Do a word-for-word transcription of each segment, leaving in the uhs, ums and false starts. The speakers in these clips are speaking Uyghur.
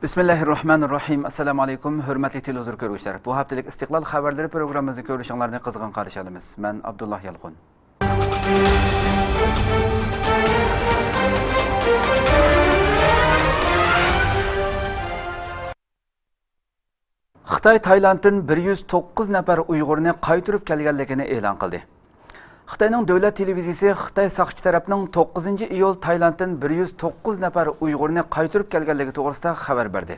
بىسمىللاھىررەھمانىررەھىم. ئەسسالامۇئەلەيكۇم، ھۆرمەتلىك تېلېۋىزور كۆرگۈچىلەر. بۇ ھەپتىلىك ئىستىقلال خەۋەرلىرى پروگراممىمىزنى كۆرۈشۈڭلارنى قىزغىن قارشى ئالىمىز. مەن ئابدۇللا يالقۇن. خىتاي تايلاندتىن بىر يۈز توققۇز نەپەر ئۇيغۇرنى قايتۇرۇپ كەلگەنلىكىنى ئېلان قىلدى. خىتاينىڭ دۆلەت تېلېۋىزىيىسى خىتاي ساقچى تەرەپنىڭ توققۇزىنچى ئىيۇل تايلاندتىن بىر يۈز توققۇز نەپەر ئۇيغۇرنى قايتۇرۇپ كەلگەنلىكى توغرىسىدا خەۋەر بەردى.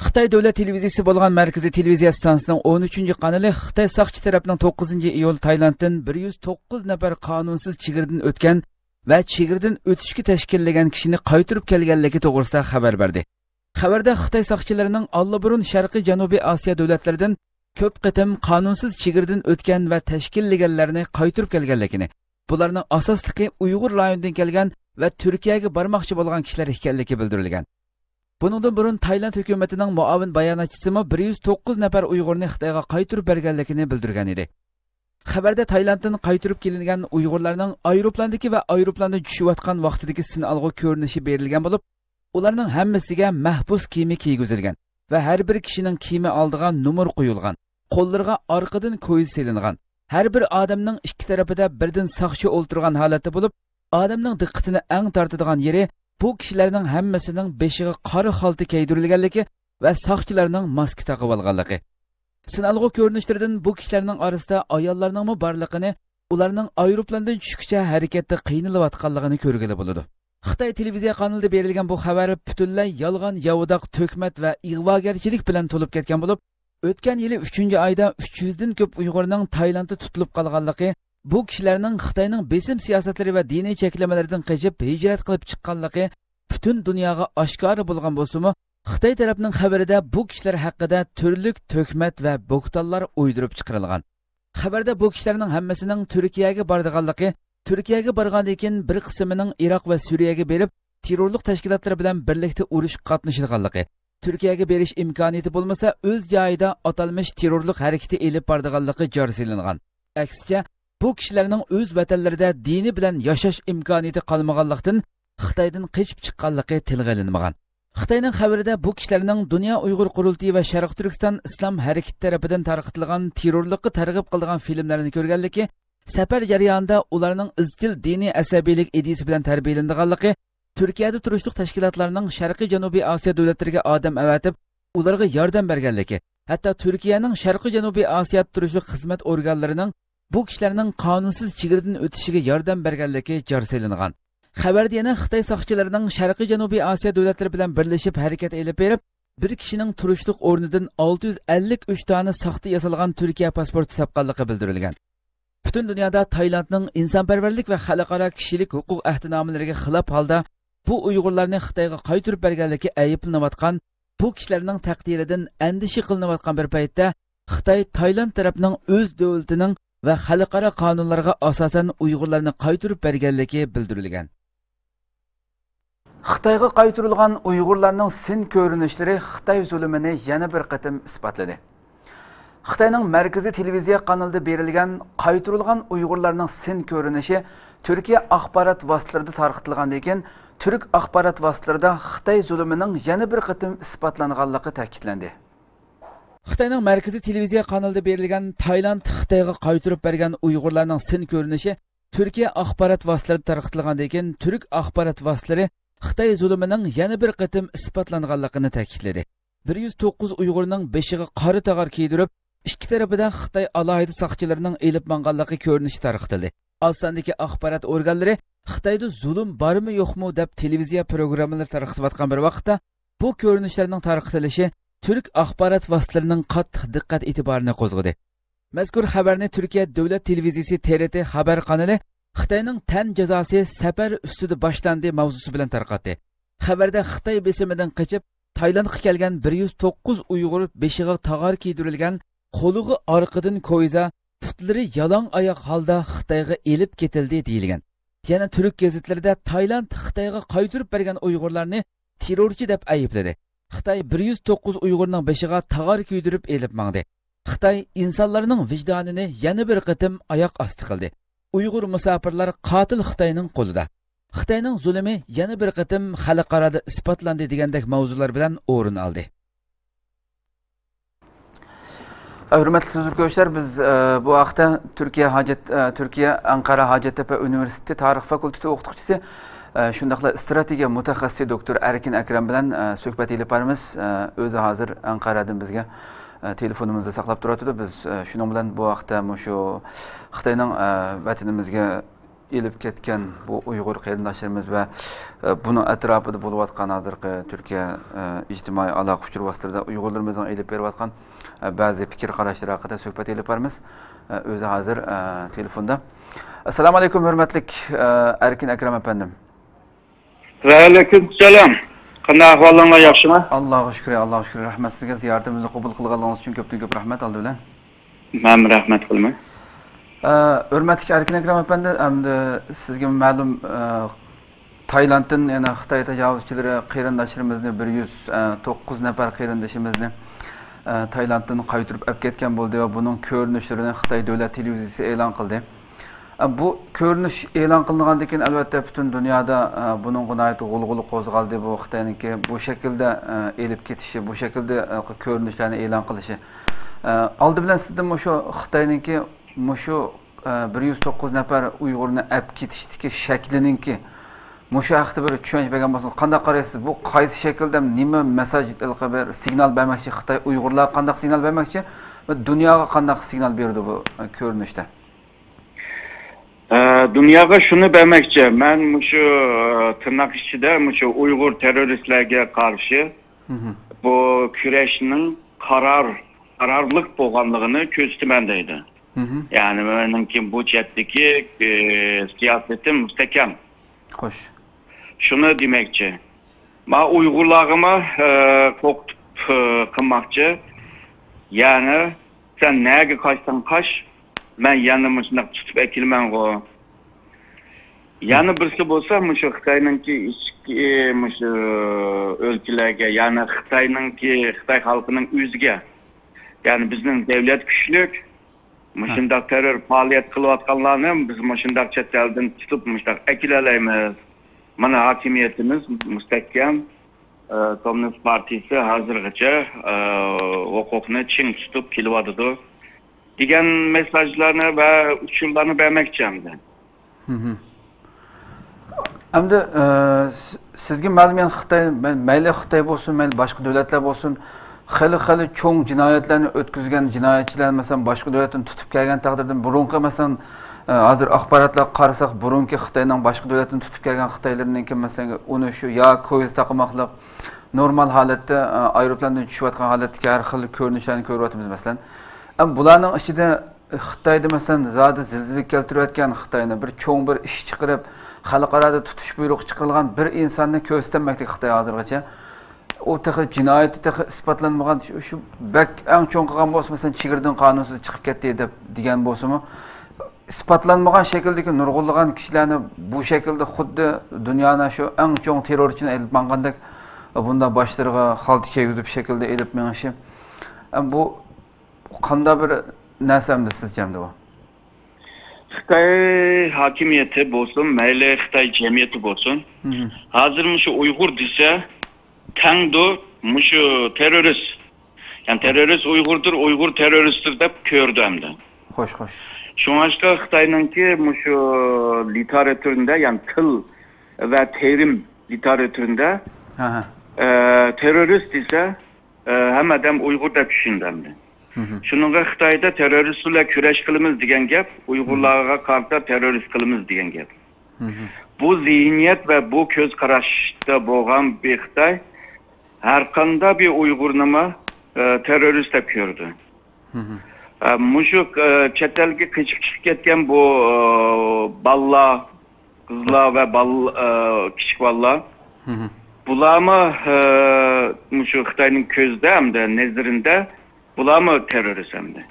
خىتاي دۆلەت تېلېۋىزىيىسى بولغان مەركىزىي تېلېۋىزىيە ئىستانسىسىنىڭ ئون ئۈچىنچى قانىلى خىتاي ساقچى تەرەپنىڭ توققۇزىنچى ئىيۇل تايلاندتىن بىر يۈز توققۇز نەپەر قانۇنسىز چېگرىدىن ئۆتكەن ۋە چېگرىدىن ئۆتۈشكە تەشكىللىگەن كىشىنى قايتۇرۇپ كەلگەنلىكى توغرىسىدا خەۋەر بەردى. خەۋەردە خىتاي ساقچىلىرىنىڭ ئاللىبۇرۇن شەرقىي جەنۇبىي ئاسىيا دۆلەتلىرىدىن كۆپ قېتىم قانۇنسىز چېگرىدىن ئۆتكەن ۋە تەشكىللىگەنلەرنى قايتۇرۇپ كەلگەنلىكىنى، بۇلارنىڭ ئاساسلىقى ئۇيغۇر رايونىدىن كەلگەن ۋە تۈركىيەگە بارماقچى بولغان كىشىلەر ئىكەنلىكى بىلدۈرۈلگەن. بۇنىڭدىن بۇرۇن تايلاند ھۆكۈمىتىنىڭ مۇئاۋىن باياناتچىسىمۇ بىر يۈز توققۇز نەپەر ئۇيغۇرنى خىتايغا قايتۇرۇپ بەرگەنلىكىنى بىلدۈرگەن ئىدى. خەۋەردە تايلاندتىن قايتۇرۇپ كېلىنگەن ئۇيغۇرلارنىڭ ئايروپىلاندىكى ۋە ئايروپىلاندىن چۈشۈۋاتقان ۋاقتىدىكى سىنئالغۇ كۆرۈنۈشى بېرىلگەن بولۇپ، ئۇلارنىڭ ھەممىسىگە مەھبۇس كىيىمى كىيگۈزۈلگەن ۋە ھەر بىر كىشىنىڭ كىيىمى ئالدىغا نومۇر قويۇلغان، قوللىرىغا ئارقىدىن كويزا سېلىنغان، ھەر بىر ئادەمنىڭ ئىككى تەرىپىدە بىردىن ساقچى ئولتۇرغان ھالەتتە بولۇپ، ئادەمنىڭ دىققىتىنى ئەڭ تارتىدىغان يېرى بۇ كىشىلەرنىڭ ھەممىسىنىڭ بېشىغا قارا خالتا كىيدۈرۈلگەنلىكى ۋە ساقچىلارنىڭ ماسكا تاقىۋالغانلىقى. سىنئالغۇ كۆرۈنۈشلىرىدىن بۇ كىشىلەرنىڭ ئارىسىدا ئاياللارنىڭمۇ بارلىقىنى، ئۇلارنىڭ ئايروپىلاندىن چۈشكىچە ھەرىكەتتە قىينىلىۋاتقانلىقىنى كۆرگىلى بولىدۇ. خىتاي تېلېۋىزىيە قانىلىدا بېرىلگەن بۇ خەۋەر پۈتۈنلەي يالغان، ياۋىداق، تۆھمەت ۋە ئىغۋاگەرچىلىك بىلەن تولۇپ كەتكەن بولۇپ، ئۆتكەن يىلى ئۈچىنچى ئايدا ئۈچ يۈزدىن كۆپ ئۇيغۇرنىڭ تايلاندتا تۇتۇلۇپ قالغانلىقى، بۇ كىشىلەرنىڭ خىتاينىڭ بېسىم سىياسەتلىرى ۋە دىنىي چەكلىمىلىرىدىن قېچىپ ھىجرەت قىلىپ چىققانلىقى پۈتۈن دۇنياغا ئاشكارا بولغان بولسىمۇ، خىتاي تەرەپنىڭ خەۋىرىدە بۇ كىشىلەر ھەققىدە تۈرلۈك تۆھمەت ۋە بوھتانلار ئويدۇرۇپ چىقىرىلغان. خەۋەردە بۇ كىشىلەرنىڭ ھەممىسىنىڭ تۈركىيەگە بارىدىغانلىقى، تۈركىيەگە بارغاندىن كېيىن بىر قىسمىنىڭ ئىراق ۋە سۈرىيەگە بېرىپ، تېررورلۇق تەشكىلاتلىرى بىلەن بىرلىكتە ئۇرۇشقا قاتنىشىدىغانلىقى، تۈركىيەگە بېرىش ئىمكانىيىتى بولمىسا، ئۆز جايىدا ئاتالمىش تېررورلۇق ھەرىكىتى ئېلىپ بارىدىغانلىقى جار سېلىنغان. ئەكسىچە، بۇ كىشىلەرنىڭ ئۆز ۋەتەنلىرىدە دىنى بىلەن ياشاش ئىمكانىيىتى قالمىغانلىقتىن، خىتايدىن قېچىپ چىققانلىقى تىلغا ئېلىنمىغان. خىتاينىڭ خەۋىرىدە بۇ كىشىلەرنىڭ دۇنيا ئۇيغۇر قۇرۇلتىيى ۋە شەرقىي تۈركىستان ئىسلام ھەرىكىتى تەرىپىدىن تارقىتىلغان تېررورلۇققا تەرغىب قىلىدىغان فىلىملەرنى كۆرگەنلىكى، سەپەر جەريانىدا ئۇلارنىڭ ئىزچىل دىنىي ئەسەبىيلىك ئىدىيىسى بىلەن تەربىيەلىنىدىغانلىقى، تۈركىيەدە تۇرۇشلۇق تەشكىلاتلارنىڭ شەرقىي جەنۇبىي ئاسىيا دۆلەتلىرىگە ئادەم ئەۋەتىپ، ئۇلارغا ياردەم بەرگەنلىكى، ھەتتا تۈركىيەنىڭ شەرقىي جەنۇبىي ئاسىيادا تۇرۇشلۇق خىزمەت ئورگانلىرىنىڭ بۇ كىشىلەرنىڭ قانۇنسىز چېگرىدىن ئۆتۈشىگە ياردەم بەرگەنلىكى جار سېلىنغان. خەۋەردە يەنە خىتاي ساقچىلىرىنىڭ شەرقىي جەنۇبىي ئاسىيا دۆلەتلىرى بىلەن بىرلىشىپ ھەرىكەت ئېلىپ بېرىپ، بىر كىشىنىڭ تۇرۇشلۇق ئورنىدىن ئالتە يۈز ئەللىك ئۈچ دانە ساختا ياسالغان تۈركىيە پاسپورتى تاپقانلىقى بىلدۈرۈلگەن. پۈتۈن دۇنيادا تايلاندنىڭ ئىنسانپەرۋەرلىك ۋە خەلقئارا كىشىلىك ھوقۇق ئەھدىنامىلىرىگە خىلاپ ھالدا بۇ ئۇيغۇرلارنى خىتايغا قايتۇرۇپ بەرگەنلىكى ئەيىبلىنىۋاتقان، بۇ كىشىلەرنىڭ تەقدىرىدىن ئەندىشە قىلىنىۋاتقان بىر پەيتتە، خىتاي تايلاند تەرەپنىڭ ئۆز دۆلىتىنىڭ ۋە خەلقئارا قانۇنلارغا ئاساسەن ئۇيغۇرلارنى قايتۇرۇپ بەرگەنلىكى بىلدۈرۈلگەن. خىتايغا قايتۇرۇلغان ئۇيغۇرلارنىڭ سىن كۆرۈنۈشلىرى خىتاي زۇلۇمىنى يەنە بىر قېتىم ئىسپاتلىدى. خىتاينىڭ مەركىزىي تېلېۋىزىيە قانىلىدا بېرىلگەن قايتۇرۇلغان ئۇيغۇرلارنىڭ سىن كۆرۈنۈشى تۈركىيە ئاخبارات ۋاسىتىلىرىدا تارقىتىلغاندىن كېيىن، تۈرك ئاخبارات ۋاسىتىلىرىدا خىتاي زۇلۇمىنىڭ يەنە بىر قېتىم ئىسپاتلانغانلىقى تەكىتلەندى. خىتاينىڭ مەركىزىي تېلېۋىزىيە قانىلىدا بېرىلگەن تايلاند خىتايغا قايتۇرۇپ بەرگەن ئۇيغۇرلارنىڭ سىن كۆرۈنۈشى تۈركىيە ئاخبارات ۋاسىتىلىرىدا تارقىتىلغاندىن كېيىن، تۈرك ئاخبارات ۋاسىتىلىرى خىتاي زۇلۇمىنىڭ يەنە بىر قېتىم ئىسپاتلانغانلىقىنى تەكىتلىدى. بىر يۈز توققۇز ئۇيغۇرنىڭ بېشىغا قارا تاغار كىيدۈرۈپ، ئىككى تەرىپىدە خىتاي ئالاھىدە ساقچىلىرىنىڭ ئېلىپ ماڭغانلىقى كۆرۈنۈشى تارقىتىلدى. ئاز ساندىكى ئاخبارات ئورگانلىرى خىتايدا زۇلۇم بارمۇ يوقمۇ دەپ تېلېۋىزىيە پروگراممىلىرى تارقىتىۋاتقان بىر ۋاقىتتا، بۇ كۆرۈنۈشلەرنىڭ تارقىتىلىشى تۈرك ئاخبارات ۋاسىتىلىرىنىڭ قاتتىق دىققەت ئېتىبارىنى قوزغىدى. مەزكۇر خەۋەرنى تۈركىيە دۆلەت تېلېۋىزىيىسى تې رې تې خەۋەر قانىلى خىتاينىڭ تەن جازاسى سەپەر ئۈستىدە باشلاندى ماۋزۇسى بىلەن تارقاتتى. خەۋەردە خىتاي بېسىمىدىن قېچىپ، تايلاندقا كەلگەن بىر يۈز توققۇز ئۇيغۇر بېشىغا تاغار كىيدۈرۈلگەن، قولىغا ئارقىدىن كويزا، پۇتلىرى يالاڭ ئاياق ھالدا خىتايغا ئېلىپ كېتىلدى دېيىلگەن. يەنە تۈرك گېزىتلىرىدە تايلاند خىتايغا قايتۇرۇپ بەرگەن ئۇيغۇرلارنى تېررورچى دەپ ئەيىبلىدى. خىتاي بىر يۈز توققۇز ئۇيغۇرنىڭ بېشىغا تاغار كىيدۈرۈپ ئېلىپ ماڭدى. خىتاي ئىنسانلارنىڭ ۋىجدانىنى يەنە بىر قېتىم ئاياق ئاستى قىلدى. ئۇيغۇر مۇساپىرلار قاتىل خىتاينىڭ قولىدا. خىتاينىڭ زۇلۇمى يەنە بىر قېتىم خەلقئارادا ئىسپاتلاندى دېگەندەك ماۋزۇلار بىلەن ئورۇن ئالدى. ھۆرمەتلىك تۈزۈلگۈچىلەر، بىز، ئە، بۇ ھەقتە تۈركىيە ھاجەت، ئە، تۈركىيە ئەنقەرە ھاجەتتەپە ئۇنىۋېرسىتېتى تارىخ فاكۇلتېتى ئوقۇتقۇچىسى، ئە، شۇنداقلا ئىستراتېگىيە مۇتەخەسسىسى دوكتور ئەركىن ئەكرەم بىلەن، ئە، سۆھبەت ئېلىپ بارىمىز. ئە، ئۆزى ھازىر ئەنقەرەدىن بىزگە، ئە، تېلېفونىمىزدا ساقلاپ تۇرۇۋاتىدۇ. بىز، ئە، شۇنىڭ بىلەن بۇ ھەقتە مۇشۇ خىتاينىڭ، ئە، ۋەتىنىمىزگە ئېلىپ كەتكەن بۇ ئۇيغۇر قېرىنداشلىرىمىز ۋە، ئە، بۇنىڭ ئەتراپىدا بولۇۋاتقان ھازىرقى تۈركىيە، ئە، ئىجتىمائىي ئالاقە ئۇچۇر ۋاسىتىلىرىدا ئۇيغۇرلىرىمىزنىڭ ئېلىپ بېرىۋاتقان، ئە، بەزى پىكىر قاراشلىرى ھەققىدە سۆھبەت ئېلىپ بارىمىز. ئە، ئۆزى ھازىر، ئە، تېلېفوندا. ئەسسالامۇ ئەلەيكۇم، ھۆرمەتلىك، ئە، ئەركىن ئەكرەم ئەپەندىم. ۋەئەلەيكۇم سالام. قانداق ئەھۋالىڭلار، ياخشىمۇ؟ ئاللاغا شۈكرى، ئاللاغا شۈكرى. رەھمەت سىزگە، زىيارىتىمىزنى قوبۇل قىلغانلىقىڭىز ئۈچۈن كۆپتىن كۆپ رەھمەت ئالدى بىلەن. مەنمۇ رەھمەت قىلىمەن. ئە، ھۆرمەتلىك ئەركىن ئەكرەم ئەپەندى، ئەمدى سىزگە مەلۇم، ئە، تايلاندتىن يەنە خىتاي تاجاۋۇزچىلىرى قېرىنداشلىرىمىزنى، بىر يۈز توققۇز نەپەر قېرىندىشىمىزنى، ئە، تايلاندتىن قايتۇرۇپ ئەپ كەتكەن بولدى ۋە بۇنىڭ كۆرۈنۈشلىرىنى خىتاي دۆلەت تېلېۋىزىيىسى ئېلان قىلدى. ئە، بۇ كۆرۈنۈش ئېلان قىلىنغاندىن كېيىن، ئەلۋەتتە، پۈتۈن دۇنيادا، ئە، بۇنىڭغا ناھايىتى غۇلغۇلا قوزغالدى. بۇ خىتاينىڭكى بۇ شەكىلدە، ئە، ئېلىپ كېتىشى، بۇ شەكىلدە، ئە، كۆرۈنۈشلەرنى ئېلان قىلىشى. ئە، ئالدى بىلەن سىزدىن مۇشۇ خىتاينىڭكى مۇشۇ، ئە، بىر يۈز توققۇز نەپەر ئۇيغۇرنى ئەپ كېتىشتىكى شەكلىنىڭكى مۇشۇ ھەقتە بىر چۈشەنچە بەرگەن بولسىڭىز، قانداق قارايسىز؟ بۇ قايسى شەكىلدە، نېمە مېساج، ھېلىقى بىر سىگنال بەرمەكچى؟ خىتاي ئۇيغۇرلارغا قانداق سىگنال بەرمەكچى ۋە دۇنياغا قانداق سىگنال بېرىدۇ بۇ، ئە، كۆرۈنۈشتە؟ ئە، دۇنياغا شۇنى بەرمەكچى، مەن مۇشۇ، ئە، تىرناق ئىچىدە مۇشۇ ئۇيغۇر تېررورىستلەرگە قارشى مھم. بۇ كۈرەشنىڭ قارار، قارارلىق بولغانلىقىنى كۆرسىتىمەن دەيدۇ. مھم. يەنى مېنىڭكى بۇ جەھەتتىكى، ئە، سىياسىتىم مۇستەھكەم. خوش. شۇنى دېمەكچى. ما ئۇيغۇرلارغىمۇ، ئە، قورقۇتۇپ، ئە، قىلماقچى. يەنى سەن نەگە قاچساڭ قاچ، مەن يەنە مۇشۇنداق تۇتۇپ ئەكېلىمەنغۇ. يەنە بىرسى بولسا، مۇشۇ خىتاينىڭكى ئىچكى، مۇشۇ ئۆلكىلەرگە، يەنى خىتاينىڭكى، خىتاي خەلقىنىڭ ئۆزىگە، يەنى بىزنىڭ دەۋلەت كۈچلۈك، مۇشۇنداق تېررور پائالىيەت قىلىۋاتقانلارنى بىز مۇشۇنداق چەت ئەلدىن تۇتۇپ مۇشۇنداق ئەكېلەلەيمىز. مانا ھاكىمىيىتىمىز مۇستەھكەم، ئە، كوممۇنىست پارتىيىسى ھازىرغىچە، ئە، ھوقۇقنى چىڭ تۇتۇپ كېلىۋاتىدۇ دېگەن مېساژلارنى ۋە ئۇچۇرلارنى بەرمەكچى ئەمدى. مھم. ئەمدى، ئە، س-، سىزگە مەلۇم، يەنى خىتاي، مەي-، مەيلى خىتاي بولسۇن، مەيلى باشقا دۆلەتلەر بولسۇن، خېلى، خېلى چوڭ جىنايەتلەرنى ئۆتكۈزگەن جىنايەتچىلەر، مەسىلەن، باشقا دۆلەتتىن تۇتۇپ كەلگەن تەقدىردە، بۇرۇنقى، مەسىلەن، ئە، ھازىر ئاخباراتلارغا قارىساق، بۇرۇنقى خىتاينىڭ باشقا دۆلەتتىن تۇتۇپ كەلگەن خىتايلىرىنىڭكى، مەسىلەن، ئۇنى شۇ يا كويزا تاقىماقلىق، نورمال ھالەتتە، ئە، ئايروپىلاندىن چۈشۈۋاتقان ھالەتتىكى ھەر خىل كۆرۈنۈشلەرنى كۆرۈۋاتىمىز، مەسىلەن. ئەمما بۇلارنىڭ ئىچىدە خىتايدا، مەسىلەن، زادى زىلزىلە كەلتۈرۈۋەتكەن، خىتاينى بىر چوڭ بىر ئىش چىقىرىپ، خەلقئارادا تۇتۇش بۇيرۇقى چىقىرىلغان بىر ئىنساننى كۆرسىتەلمەكتە خىتاي ھازىرغىچە. ئۇ تېخى جىنايىتى تېخى ئىسپاتلانمىغان، شۇ، شۇ بەك ئەڭ چوڭ قىلغان بولسا، مەسىلەن، چېگرىدىن قانۇنسىز چىقىپ كەتتى دەپ دېگەن بولسىمۇ، ئىسپاتلانمىغان شەكىلدىكى نۇرغۇنلىغان كىشىلەرنى بۇ شەكىلدە خۇددى دۇنيانىڭ شۇ ئەڭ چوڭ تېررورچىنى ئېلىپ ماڭغاندەك، بۇنداق باشلىرىغا خالتا كىيگۈزۈپ شەكىلدە ئېلىپ مېڭىشى، بۇ قانداق بىر نەرسە ئەمدى سىزچە ئەمدى بۇ؟ خىتاي ھاكىمىيىتى بولسۇن، مەيلى خىتاي جەمئىيىتى بولسۇن، مھم. ھازىر مۇشۇ ئۇيغۇر دېسە، تەڭدۇ مۇشۇ تېررورىست. يەنى تېررورىست ئۇيغۇردۇر، ئۇيغۇر تېررورىستتۇر دەپ كۆردى ئەمدى. خوش، خوش. شۇڭلاشقا خىتاينىڭكى مۇشۇ لىتېراتۇرىدا، يەنى تىل ۋە تېرىم لىتېراتۇرىدا، ھە، ھە. ئە، تېررورىست دېسە، ئە، ھەممە ئادەم ئۇيغۇر دەپ چۈشىنىدۇ ئەمدى. مھم. شۇنىڭغا خىتايدا تېررورىست بىلەن كۈرەش قىلىمىز دېگەن گەپ، ئۇيغۇرلارغا قارىتا تېررورىست قىلىمىز دېگەن گەپ. مھم. بۇ زېھنىيەت ۋە بۇ كۆز قاراشتا بولغان بىر خىتاي ھەرقانداق بىر ئۇيغۇرنىمۇ، ئە، تېررورىست دەپ كۆرىدۇ. مھم. ئە، مۇشۇ، ئە، چەت ئەلگە قېچىپ چىقىپ كەتكەن بۇ، ئە، بالىلار، قىزلار ۋە بال-، ئە، كىچىك بالىلار. مھم. بۇلارمۇ، ئە، مۇشۇ خىتاينىڭ كۆزىدە ھەمدە نەزىرىدە بۇلارمۇ تېررورىست ئەمدى.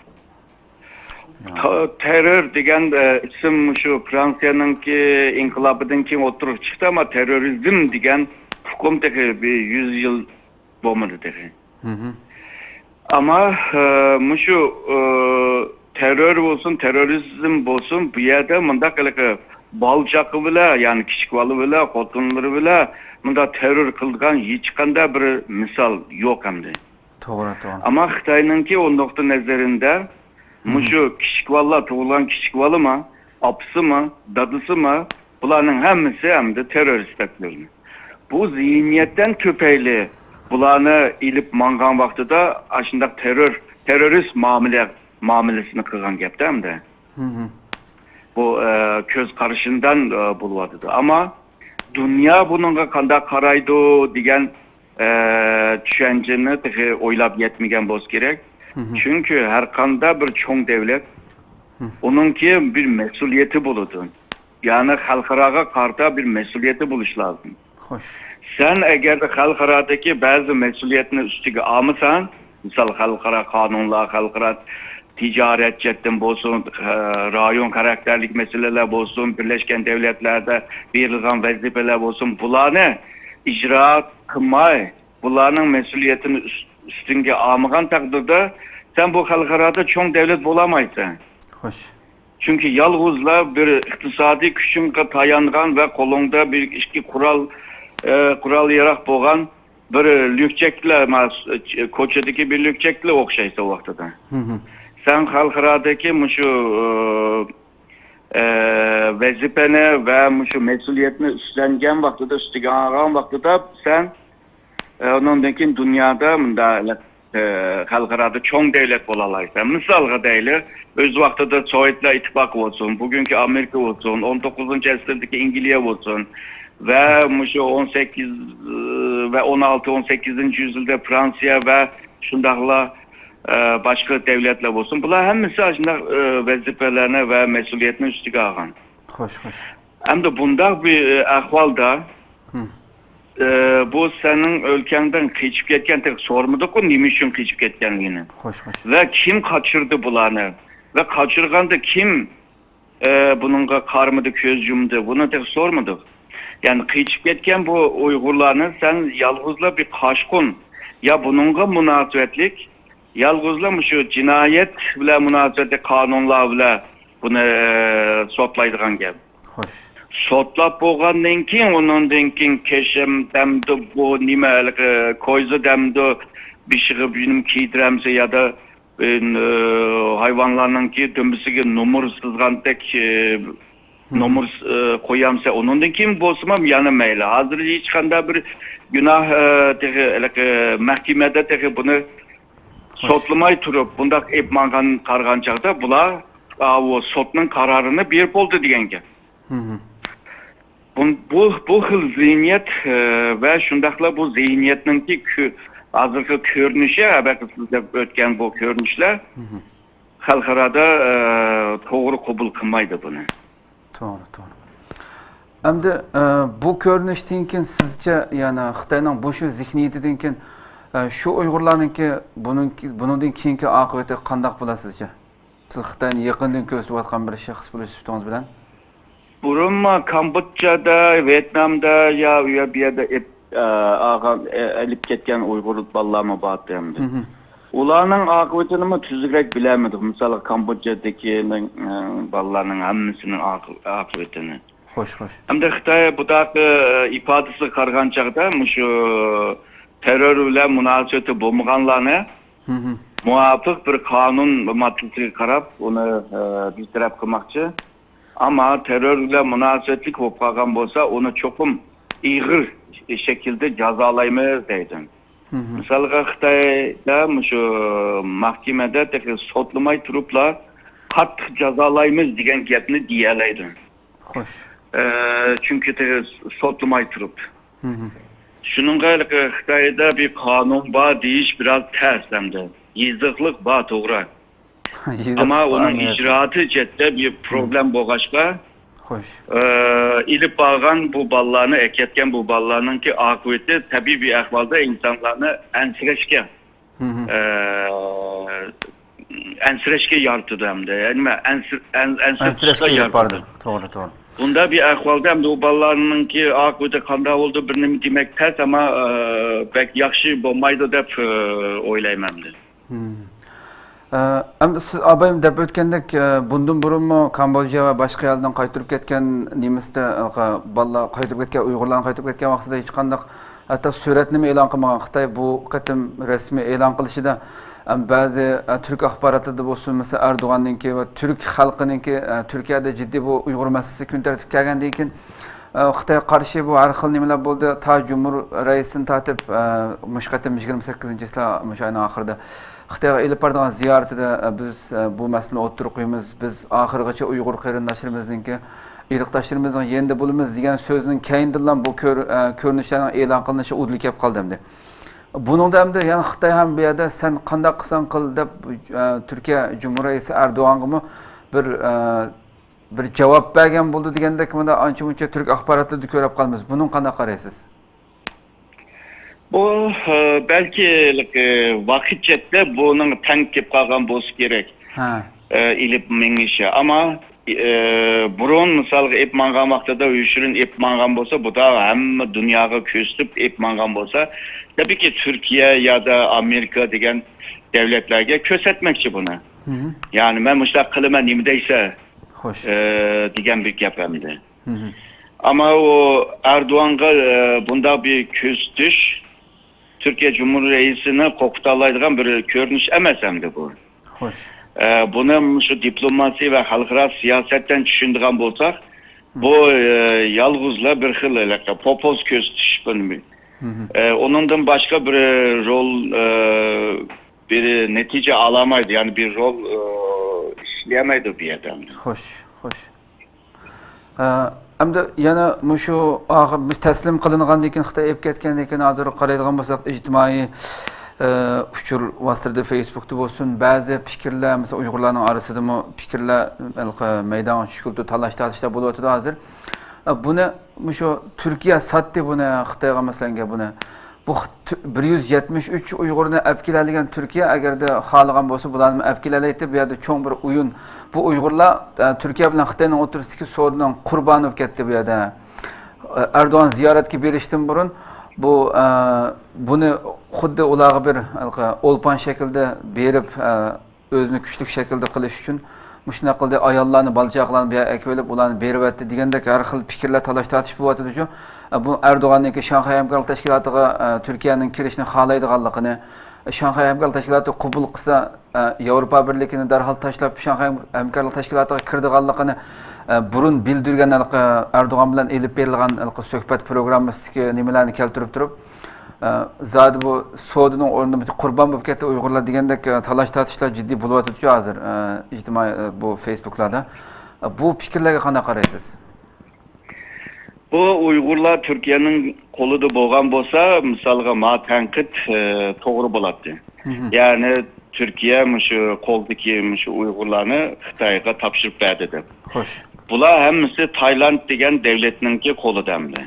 يا. تا-، تېررور دېگەن، ئە، ئىسىم مۇشۇ فرانسىيەنىڭكى ئىنقىلابىدىن كېيىن ئوتتۇرىغا چىقتى، ئەمما تېررورىزم دېگەن ئۇقۇم تېخى بىر يۈز يىل بولمىدى تېخى. مھم. ئەمما، ئە، مۇشۇ، ئە، تېررور بولسۇن، تېررورىزم بولسۇن، بۇ يەردە مۇنداق ھېلىقى بالا چاقا بىلەن، يەنى كىچىك بالا بىلەن، خوتۇنلىرى بىلەن مۇنداق تېررور قىلىدىغان ھېچقانداق بىر مىسال يوق ئەمدى. توغرا، توغرا. ئەمما خىتاينىڭكى ئۇ نۇقتىئى نەزىرىدە، مۇشۇ كىچىك بالىلار، تۇغۇلغان كىچىك بالىمۇ، ئاپىسىمۇ، دادىسىمۇ، بۇلارنىڭ ھەممىسى ئەمدى تېررورىست دەپ كۆرۈنىدۇ. بۇ زېھنىيەتتىن تۈپەيلى بۇلارنى ئېلىپ ماڭغان ۋاقتىدا ئاشۇنداق تېررور، تېررورىست مۇئامىلە، مۇئامىلىسىنى قىلغان گەپتە ئەمدى. بۇ، ئە، كۆز قارىشىدىن، ئە، بولۇۋاتىدۇ. ئەمما دۇنيا بۇنىڭغا قانداق قارايدۇ دېگەن، ئە، چۈشەنچىنى تېخى ئويلاپ يەتمىگەن بولسا كېرەك. چۈنكى ھەر قانداق بىر چوڭ دەۋلەت، ئۇنىڭكى بىر مەسئۇلىيىتى بولىدۇ. يەنى خەلقئاراغا قارىتا بىر مەسئۇلىيىتى بولۇشى لازىم. خوش. سەن ئەگەردە خەلقئارادىكى بەزى مەسئۇلىيەتنى ئۈستىگە ئالمىساڭ، مىسال، خەلقئارا قانۇنلار، خەلقئارا تىجارەت جەھەتتىن بولسۇن، ئە، رايون خاراكتېرلىك مەسىلىلەر بولسۇن، بىرلەشكەن دەۋلەتلەردە بېرىلغان ۋەزىپىلەر بولسۇن، بۇلارنى ئىجرا قىلماي، بۇلارنىڭ مەسئۇلىيىتىنى ئۈس-، ئۈستۈڭگە ئالمىغان تەقدىردە، سەن بۇ خەلقئارادا چوڭ دەۋلەت بولالمايسەن. خوش. چۈنكى يالغۇزلا بىر ئىقتىسادىي كۈچۈڭگە تايانغان ۋە قولۇڭدا بىر ئىككى قورال، ئە، قورال ياراغ بولغان بىر لۈكچەكلا، ما-، كوچىدىكى بىر لۈكچەكلا ئوخشايسەن ۋاقتىدا. سەن خەلقئارادىكى مۇشۇ، ئە، ۋەزىپىنى ۋە مۇشۇ مەسئۇلىيەتنى ئۈستلەنگەن ۋاقتىدا، ئۈستىگە ئالغان ۋاقتىدا سەن، ئە، ئۇنىڭدىن كېيىن دۇنيادا مۇنداق، ئە، خەلقئارادا چوڭ دەۋلەت بولالايسەن. مىسالغا دەيلى، ئۆز ۋاقتىدا سوۋېتلار ئىتتىپاقى بولسۇن، بۈگۈنكى ئامېرىكا بولسۇن، ئون توققۇزىنچى ئەسىردىكى ئىنگلىيە بولسۇن ۋە مۇشۇ ئون سەككىز ۋە ئون ئالتە، ئون سەككىزىنچى يۈزيىلدا فرانسىيە ۋە شۇنداقلا، ئە، باشقا دەۋلەتلەر بولسۇن، بۇلار ھەممىسى ئاشۇنداق، ئە، ۋەزىپىلەرنى ۋە مەسئۇلىيەتنى ئۈستىگە ئالغان. خوش، خوش. ئەمدى بۇنداق بىر، ئە، ئەھۋالدا، ئە، بۇ سېنىڭ ئۆلكەڭدىن قېچىپ كەتكەن، تېخى سورىمىدۇققۇ، نېمە ئۈچۈن قېچىپ كەتكەنلىكىنى. خوش، خوش. ۋە كىم قاچۇردى بۇلارنى؟ ۋە قاچۇرغاندا كىم، ئە، بۇنىڭغا قارىمىدى، كۆز يۇمدى؟ بۇنى تېخى سورىمىدۇق. يەنى قېچىپ كەتكەن بۇ ئۇيغۇرلارنى سەن يالغۇزلا بىر قاچقۇن يا بۇنىڭغا مۇناسىۋەتلىك يالغۇزلا مۇشۇ جىنايەت بىلەن مۇناسىۋەتلىك قانۇنلار بىلەن بۇنى، ئە، سوتلايدىغان گەپ. خوش. سوتلاپ بولغاندىن كېيىن، ئۇنىڭدىن كېيىن كېشەم دەمدۇ، بۇ نېمە، ھېلىقى كويزا دەمدۇ، بېشىغا بىر نېمە كىيدۈرەمسە يادا، ئە، ھايۋانلارنىڭكى دۈمبىسىگە نومۇر سىزغاندەك، ئە، نومۇر، ئە، قويامسە، ئۇنىڭدىن كېيىن بولسىمۇ يەنە مەيلى. ھازىر ھېچقانداق بىر گۇناھ، ئە، تېخى ھېلىقى مەھكىمەدە تېخى بۇنى سوتلىماي تۇرۇپ، بۇنداق ئېلىپ ماڭغان، قارىغان چاغدا بۇلار، ئاۋۇ سوتنىڭ قارارىنى بېرىپ بولدى دېگەن گەپ. بۇ، بۇ، بۇ خىل زېھنىيەت، ئە، ۋە شۇنداقلا بۇ زېھنىيەتنىڭكى كۆ-، ھازىرقى كۆرۈنۈشى، ھەبەقى سىز دەپ ئۆتكەن بۇ كۆرۈنۈشلەر خەلقئارادا، ئە، توغرا قوبۇل قىلمايدۇ بۇنى. توغرا، توغرا. ئەمدى، ئە، بۇ كۆرۈنۈشتىن كېيىن سىزچە، يەنى خىتاينىڭ بۇ شۇ زېھنىيىتىدىن كېيىن، ئە، شۇ ئۇيغۇرلارنىڭكى بۇنىڭكى، بۇنىڭدىن كېيىنكى ئاقىۋىتى قانداق بولا سىزچە؟ سىز خىتاينى يېقىندىن كۆزىتىۋاتقان بىر شەخس بولۇش سۈپىتىڭىز بىلەن. بۇرۇنمۇ كامبودژادا، ۋيېتنامدا يا ئۇ يەر بۇ يەردە ئېپ-، ئە، ئالغان، ئە، ئېلىپ كەتكەن ئۇيغۇر بالىلارمۇ بارتى ئەمدى. ئۇلارنىڭ ئاقىۋىتىنىمۇ تۈزۈكرەك بىلەلمىدۇق. مىسالغا، كامبودژادىكىنىڭ، ئە، بالىلارنىڭ ھەممىسىنىڭ ئاقىۋ-، ئاقىۋىتىنى. خوش، خوش. ئەمدى خىتاي بۇنداق، ئە، ئىپادىسىگە قارىغان چاغدا مۇشۇ تېررور بىلەن مۇناسىۋىتى بولمىغانلارنى مۇۋاپىق بىر قانۇن ماددىسىگە قاراپ، ئۇنى، ئە، بىر تەرەپ قىلماقچى. ئەمما تېررور بىلەن مۇناسىۋەتلىك بولۇپ قالغان بولسا، ئۇنى چوقۇم ئېغىر شەكىلدە جازالايمىز دەيدۇ. مىسالغا، خىتايدا مۇشۇ مەھكىمىدە تېخى سوتلىماي تۇرۇپلا قاتتىق جازالايمىز دېگەن گەپنى دېيەلەيدۇ. خوش. ئە، چۈنكى تېخى سوتلىماي تۇرۇپ. شۇنىڭغا ھېلىقى خىتايدا بىر قانۇن بار دېيىش بىراز تەس ئەمدى. يېزىقلىق بار، توغرا. يېزىقلىق ئەمما بار، ئۇنىڭ ئىجرائاتى جەھەتتە بىر پروبلېم بولغاچقا، خوش. ئە، ئېلىپ بارغان بۇ بالىلارنى، ئەكەتكەن بۇ بالىلارنىڭكى ئاقىۋىتى تەبىئىي بىر ئەھۋالدا ئىنسانلارنى ئەنسىرەشكە، ئە، ئەنسىرەشكە يارىتىدۇ ئەمدى. يەنى نېمە، ئەنسىر-، ئەن-، ئەنسىرىشكە ئەنسىرەشكە ئېلىپ بارىدۇ. توغرا، توغرا. بۇنداق بىر ئەھۋالدا ئەمدى ئۇ بالىلارنىڭكى ئاقىۋىتى قانداق بولىدۇ، بىر نېمە دېمەك تەس، ئەمما، ئە، بەك ياخشى بولمايدۇ دەپ، ئە، ئويلايمەن ئەمدى. ئە، ئەمدى سىز ئابايىم دەپ ئۆتكەندەك، ئە، بۇندىن بۇرۇنمۇ كامبودژا ۋە باشقا يەردىن قايتۇرۇپ كەتكەن نېمىسىدە، ئە، بالىلار قايتۇرۇپ كەتكەن، ئۇيغۇرلارنى قايتۇرۇپ كەتكەن ۋاقتىدا ھېچقانداق ھەتتا سۈرەتنىمۇ ئېلان قىلمىغان خىتاي. بۇ قېتىم رەسمىي ئېلان قىلىشىدا، ئە، بەزى، ئە، تۈرك ئاخباراتلىرىدا بولسۇن، مەسىلەن، ئەردوغاننىڭكى ۋە تۈرك خەلقىنىڭكى، ئە، تۈركىيەدە جىددىي بۇ ئۇيغۇر مەسىلىسى كۈن تەرتىپكە كەلگەندىن كېيىن، ئە، خىتايغا قارشى بۇ ھەر خىل نېمىلەر بولدى. تا جۇمھۇر رەئىسىدىن تارتىپ، ئە، مۇشۇ قېتىم يىگىرمە سەككىزىنچى چىسلا، مۇشۇ ئاينىڭ ئاخىرىدا خىتايغا ئېلىپ بارىدىغان زىيارىتىدە، ئە، بىز، ئە، بۇ مەسىلىنى ئوتتۇرىغا قويىمىز، بىز ئاخىرغىچە ئۇيغۇر قېرىنداشلىرىمىزنىڭكى، ئىرقداشلىرىمىزنىڭ يېنىدا بولىمىز دېگەن سۆزنىڭ كەينىدىنلا بۇ كۆر-، ئە، كۆرۈنۈشلەرنىڭ ئېلان قىلىنىشى ئۇدۇل كەپ قالدى ئەمدى. بۇنىڭدا ئەمدى يەنە خىتاي ھەم بۇ يەردە سەن قانداق قىلساڭ قىل دەپ، ئە، تۈركىيە جۇمھۇر رەئىسى ئەردوغانغىمۇ بىر، ئە، بىر جاۋاب بەرگەن بولدى دېگەندەك، مانا ئانچە-مۇنچە تۈرك ئاخباراتلىرىدا كۆرۈپ قالىمىز. بۇنىڭغا قانداق قارايسىز؟ بۇ، ئە، بەلكى، ئە، ۋاقىت جەھەتتە بۇنىڭ تەڭ كېلىپ قالغان بولسا كېرەك. ھە. ئە، ئېلىپ مېڭىشى. ئەمما، ئە، بۇرۇن مىسالغا ئېلىپ ماڭغان ۋاقتىدا يوشۇرۇن ئېلىپ ماڭغان بولسا، بۇدا ھەممە دۇنياغا كۆرسىتىپ ئېلىپ ماڭغان بولسا، تەبىئىيكى تۈركىيە يادا ئامېرىكا دېگەن دۆلەتلەرگە كۆرسەتمەكچى بۇنى. ھە. يەنى مەن مۇشۇنداق قىلىمەن، نېمە دەيسە؟ خوش. ئە، دېگەن بىر گەپ ئەمدى. ھە. ئەمما ئۇ ئەردوغانغا، ئە، بۇنداق بىر كۆرسىتىش تۈركىيە جۇمھۇر رەئىسىنى قورقۇتالايدىغان بىر كۆرۈنۈش ئەمەس ئەمدى بۇ. خوش. ئە، بۇنى مۇشۇ دىپلوماسىيە ۋە خەلقئارا سىياسەتتىن چۈشىنىدىغان بولساق، بۇ، ئە، يالغۇزلا بىر خىل ھېلىقى پوپوز كۆرسىتىش بۇنى. ئە، ئۇنىڭدىن باشقا بىر رول، ئە، بىر نەتىجە ئالالمايدۇ، يەنى بىر رول، ئە، ئىشلىيەلمەيدۇ بۇ يەردە. خوش، خوش. ئە، ئەمدى يەنە مۇشۇ ئاخىر، مۇشۇ تەسلىم قىلىنغاندىن كېيىن، خىتاي ئېلىپ كەتكەندىن كېيىن، ھازىر قارايدىغان بولساق، ئىجتىمائىي، ئە، ئۇچۇر ۋاسىتىلىرىدا، فېيسبۇكتا بولسۇن، بەزى پىكىرلەر، مەسىلەن، ئۇيغۇرلارنىڭ ئارىسىدىمۇ پىكىرلەر ھېلىقى مەيدانغا چۈشكىلى، تالاش-تارتىشلار بولۇۋاتىدۇ ھازىر. ئە، بۇنى مۇشۇ تۈركىيە ساتتى بۇنى خىتايغا، مەسىلەنگە بۇنى. بۇ خىت-، بىر يۈز يەتمىش ئۈچ ئۇيغۇرنى ئەپ كېلەلىگەن تۈركىيە، ئەگەردە خالىغان بولسا، بۇلارنى ئەپ كېلەلەيتتى. بۇ يەردە چوڭ بىر ئويۇن. بۇ ئۇيغۇرلار، ئە، تۈركىيە بىلەن خىتاينىڭ ئوتتۇرىسىدىكى سودىنىڭ قۇربانى بولۇپ كەتتى بۇ يەردە. ئە، ئەردوغان زىيارەتكە بېرىشتىن بۇرۇن بۇ، ئە، بۇنى خۇددى ئۇلارغا بىر ھېلىقى ئولپان شەكلىدە بېرىپ، ئە، ئۆزىنى كۈچلۈك شەكىلدە قىلىش ئۈچۈن مۇشۇنداق قىلدى، ئاياللارنى، بالا-چاقىلارنى بۇ يەرگە ئەكىۋېلىپ، ئۇلارنى بېرىۋەتتى دېگەندەك ھەر خىل پىكىرلەر، تالاش-تارتىش بولۇۋاتىدۇ شۇ. بۇ ئەردوغاننىڭكى شاڭخەي ھەمكارلىق تەشكىلاتىغا، ئە، تۈركىيەنىڭ كىرىشىنى خالايدىغانلىقىنى، شاڭخەي ھەمكارلىق تەشكىلاتى قوبۇل قىلسا، ئە، ياۋروپا بىرلىكىنى دەرھال تاشلاپ، شاڭخەي ھەمكارلىق تەشكىلاتىغا كىرىدىغانلىقىنى، ئە، بۇرۇن بىلدۈرگەن ھېلىقى ئەردوغان بىلەن ئېلىپ بېرىلغان ھېلىقى سۆھبەت پروگراممىسىدىكى نېمىلەرنى كەلتۈرۈپ تۇرۇپ، ئە، زادى بۇ سودىنىڭ ئورنىدا قۇربان بولۇپ كەتتى ئۇيغۇرلار دېگەندەك، ئە، تالاش-تارتىشلار جىددىي بولۇۋاتىدۇچۇ ھازىر، ئە، ئىجتىمائىي، ئە، بۇ فېيسبۇكلاردا. ئە، بۇ پىكىرلەرگە قانداق قارايسىز؟ بۇ ئۇيغۇرلار تۈركىيەنىڭ قولىدا بولغان بولسا، مىسالغا، ما تەنقىد، ئە، توغرا بولاتتى. يەنى تۈركىيە مۇشۇ قولدىكى مۇشۇ ئۇيغۇرلارنى خىتايغا تاپشۇرۇپ بەردى دەپ. خوش. بۇلار ھەممىسى تايلاند دېگەن دەۋلەتنىڭكى قولىدا ئەمدى.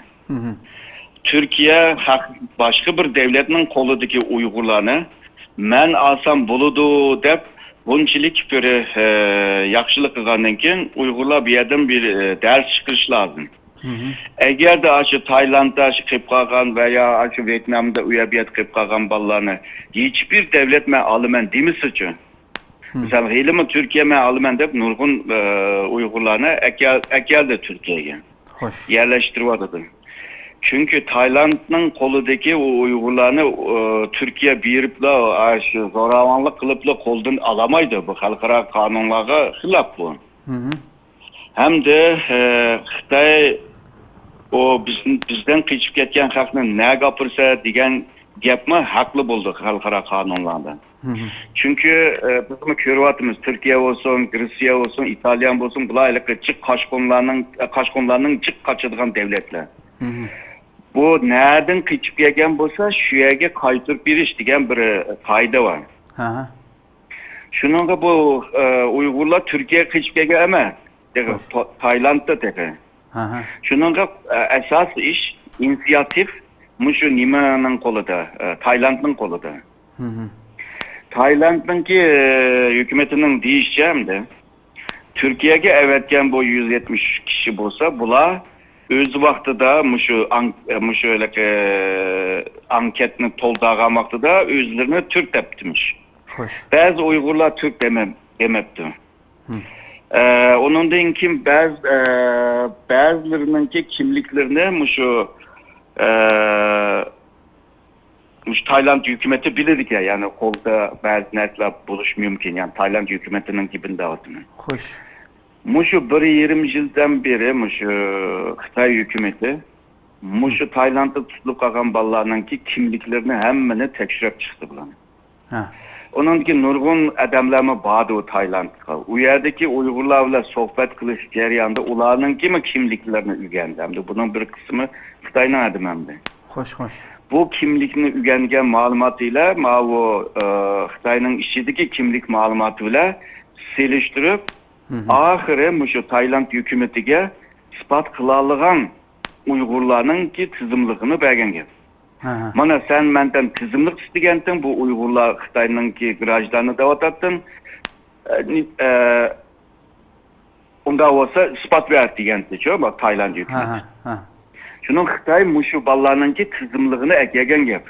تۈركىيە ھەق-، باشقا بىر دەۋلەتنىڭ قولىدىكى ئۇيغۇرلارنى مەن ئالسام بولىدۇ دەپ بۇنچىلىك بىر، ئە، ياخشىلىق قىلغاندىن كېيىن، ئۇيغۇرلار بۇ يەردىن بىر، ئە، دەرس چىقىرىشى لازىم. ئەگەردە ئاشۇ تايلانددا ئاشۇ قېلىپ قالغان ۋە يا ئاشۇ ۋيېتنامدا ئۇ يەر بۇ يەردە قېلىپ قالغان بالىلارنى ھېچبىر دەۋلەت مەن ئالىمەن دېمىسىچۇ؟ مىسال، ھېلىمۇ تۈركىيە مەن ئالىمەن دەپ نۇرغۇن، ئە، ئۇيغۇرلارنى ئەكەل-، ئەكەلدى تۈركىيەگە. خوش. يەرلەشتۈرۈۋاتىدۇ. چۈنكى تايلاندنىڭ قولىدىكى ئۇ ئۇيغۇرلارنى، ئۇ، تۈركىيە بېرىپلا، ئاشۇ زوراۋانلىق قىلىپلا قولدىن ئالالمايدۇ. بۇ خەلقئارا قانۇنلارغا خىلاپ بۇ. ھەمدە، ئە، خىتاي ئۇ بىز-، بىزدىن قېچىپ كەتكەن خەقنى نەگە ئاپىرىسە دېگەن گەپمۇ ھەقلىق بولىدۇ خەلقئارا قانۇنلاردا. چۈنكى، ئە، بىزمۇ كۆرۈۋاتىمىز، تۈركىيە بولسۇن، گرېتسىيە بولسۇن، ئىتالىيە بولسۇن، بۇلار ھېلىقى جىق قاچقۇنلارنىڭ، ئە، قاچقۇنلارنىڭ جىق قاچىدىغان دەۋلەتلەر. بۇ نەدىن قېچىپ كەلگەن بولسا، شۇ يەرگە قايتۇرۇپ بېرىش دېگەن بىر، ئە، قائىدە بار. شۇنىڭغا بۇ، ئە، ئۇيغۇرلار تۈركىيەگە قېچىپ كەلگەن ئەمەس. تېخى خوش. تا-، تايلاندتا تېخى. شۇنىڭغا، ئە، ئاساسىي ئىش، ئىنىسىياتىپ مۇشۇ نېمىنىڭ قولىدا، ئە، تايلاندنىڭ قولىدا. تايلاندنىڭكى، ئە، ھۆكۈمىتىنىڭ دېيىشىچە ئەمدى، تۈركىيەگە ئەۋەتكەن بۇ يۈز يەتمىش ئۈچ كىشى بولسا، بۇلار ئۆز ۋاقتىدا مۇشۇ ئان-، مۇشۇ ھېلىقى ئانكېتنى تولدۇرغان ۋاقتىدا ئۆزلىرىنى تۈرك دەپتىمىش. خوش. بەزى ئۇيغۇرلار تۈرك دېمەپ، دېمەپتۇ. ئە، ئۇنىڭدىن كېيىن بەزى، ئە، بەزىلىرىنىڭكى كىملىكلىرىنى مۇشۇ، ئە، مۇشۇ تايلاند ھۆكۈمىتى بىلىدىكەن، يەنى قولدا بەزى نەرسىلەر بولۇشى مۇمكىن، يەنى تايلاند ھۆكۈمىتىنىڭكى بىلدى دەۋاتىمەن. خوش. مۇشۇ بىر يېرىم يىلدىن بېرى مۇشۇ خىتاي ھۆكۈمىتى مۇشۇ تايلاندتا تۇتۇلۇپ قالغان بالىلارنىڭكى كىملىكلىرىنى ھەممىنى تەكشۈرۈپ چىقتى بۇلار. ھە. ئۇنىڭدىكى نۇرغۇن ئادەملەرمۇ باردى ئۇ تايلاندقا. ئۇ يەردىكى ئۇيغۇرلار بىلەن سۆھبەت قىلىش جەريانىدا ئۇلارنىڭكىمۇ كىملىكلىرىنى ئۆگەندى. ئەمدى بۇنىڭ بىر قىسمى خىتاينىڭ ئادىمى ئەمدى. خوش، خوش. بۇ كىملىكنى ئۆگەنگەن مەلۇمات ئىلە ماۋۇ، ئە، خىتاينىڭ ئىچىدىكى كىملىك مەلۇماتى بىلەن سېلىشتۇرۇپ، مھم. ئاخىرى مۇشۇ تايلاند ھۆكۈمىتىگە ئىسپات قىلالىغان ئۇيغۇرلارنىڭكى تىزىملىقىنى بەرگەن گەپ. ھە، ھە. مانا سەن مەندىن تىزىملىق ئىستىگەنتىڭ، بۇ ئۇيغۇرلار خىتاينىڭكى گراژدانى دەۋاتاتتىڭ. ئە، نى-، ئە، ئۇنداق بولسا ئىسپات بەر دېگەنتىچۇ، بۇ تايلاند ھە، ھۆكۈمىتى. ھە، ھە. شۇنىڭ خىتاي مۇشۇ بالىلارنىڭكى تىزىملىقىنى ئەكەلگەن گەپ.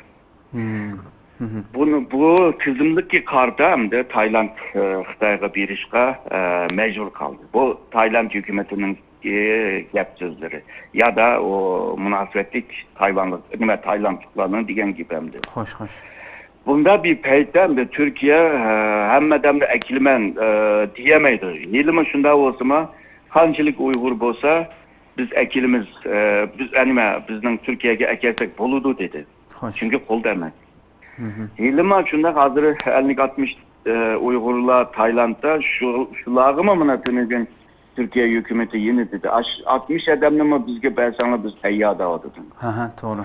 مھم. مھم. بۇنى، بۇ تىزىملىققا قارىتا ئەمدى تايلاند، ئە، خىتايغا بېرىشقا، ئە، مەجبۇر قالدى. بۇ تايلاند ھۆكۈمىتىنىڭ ئى، گەپ سۆزلىرى. يا دا ئۇ مۇناسىۋەتلىك تايۋانلىق، نېمە، تايلاندلىقلارنىڭ دېگەن گېپى ئەمدى. خوش، خوش. بۇندا بىر پەيتتە ئەمدى تۈركىيە، ئە، ھەممە ئادەمنى ئەكېلىمەن، ئە، دېيەلمەيدۇ. ھېلىمۇ شۇنداق بولسىمۇ، قانچىلىك ئۇيغۇر بولسا، بىز ئەكېلىمىز، ئە، بىز، ئە، نېمە، بىزنىڭ تۈركىيەگە ئەكەلسەك بولىدۇ، دېدى. خوش. چۈنكى قولدا ئەمەس. مھم. ھېلىمۇ شۇنداق ھازىر ئەللىك ئاتمىش، ئە، ئۇيغۇرلار تايلاندتا، شۇ، شۇلارغىمۇ مانا تۈنۈگۈن تۈركىيە ھۆكۈمىتى يەنە دېدى، ئاش-، ئاتمىش ئادەمنىمۇ بىزگە بەرسەڭلار بىز تەييار دەۋاتىدۇ. ھە، ھە، توغرا.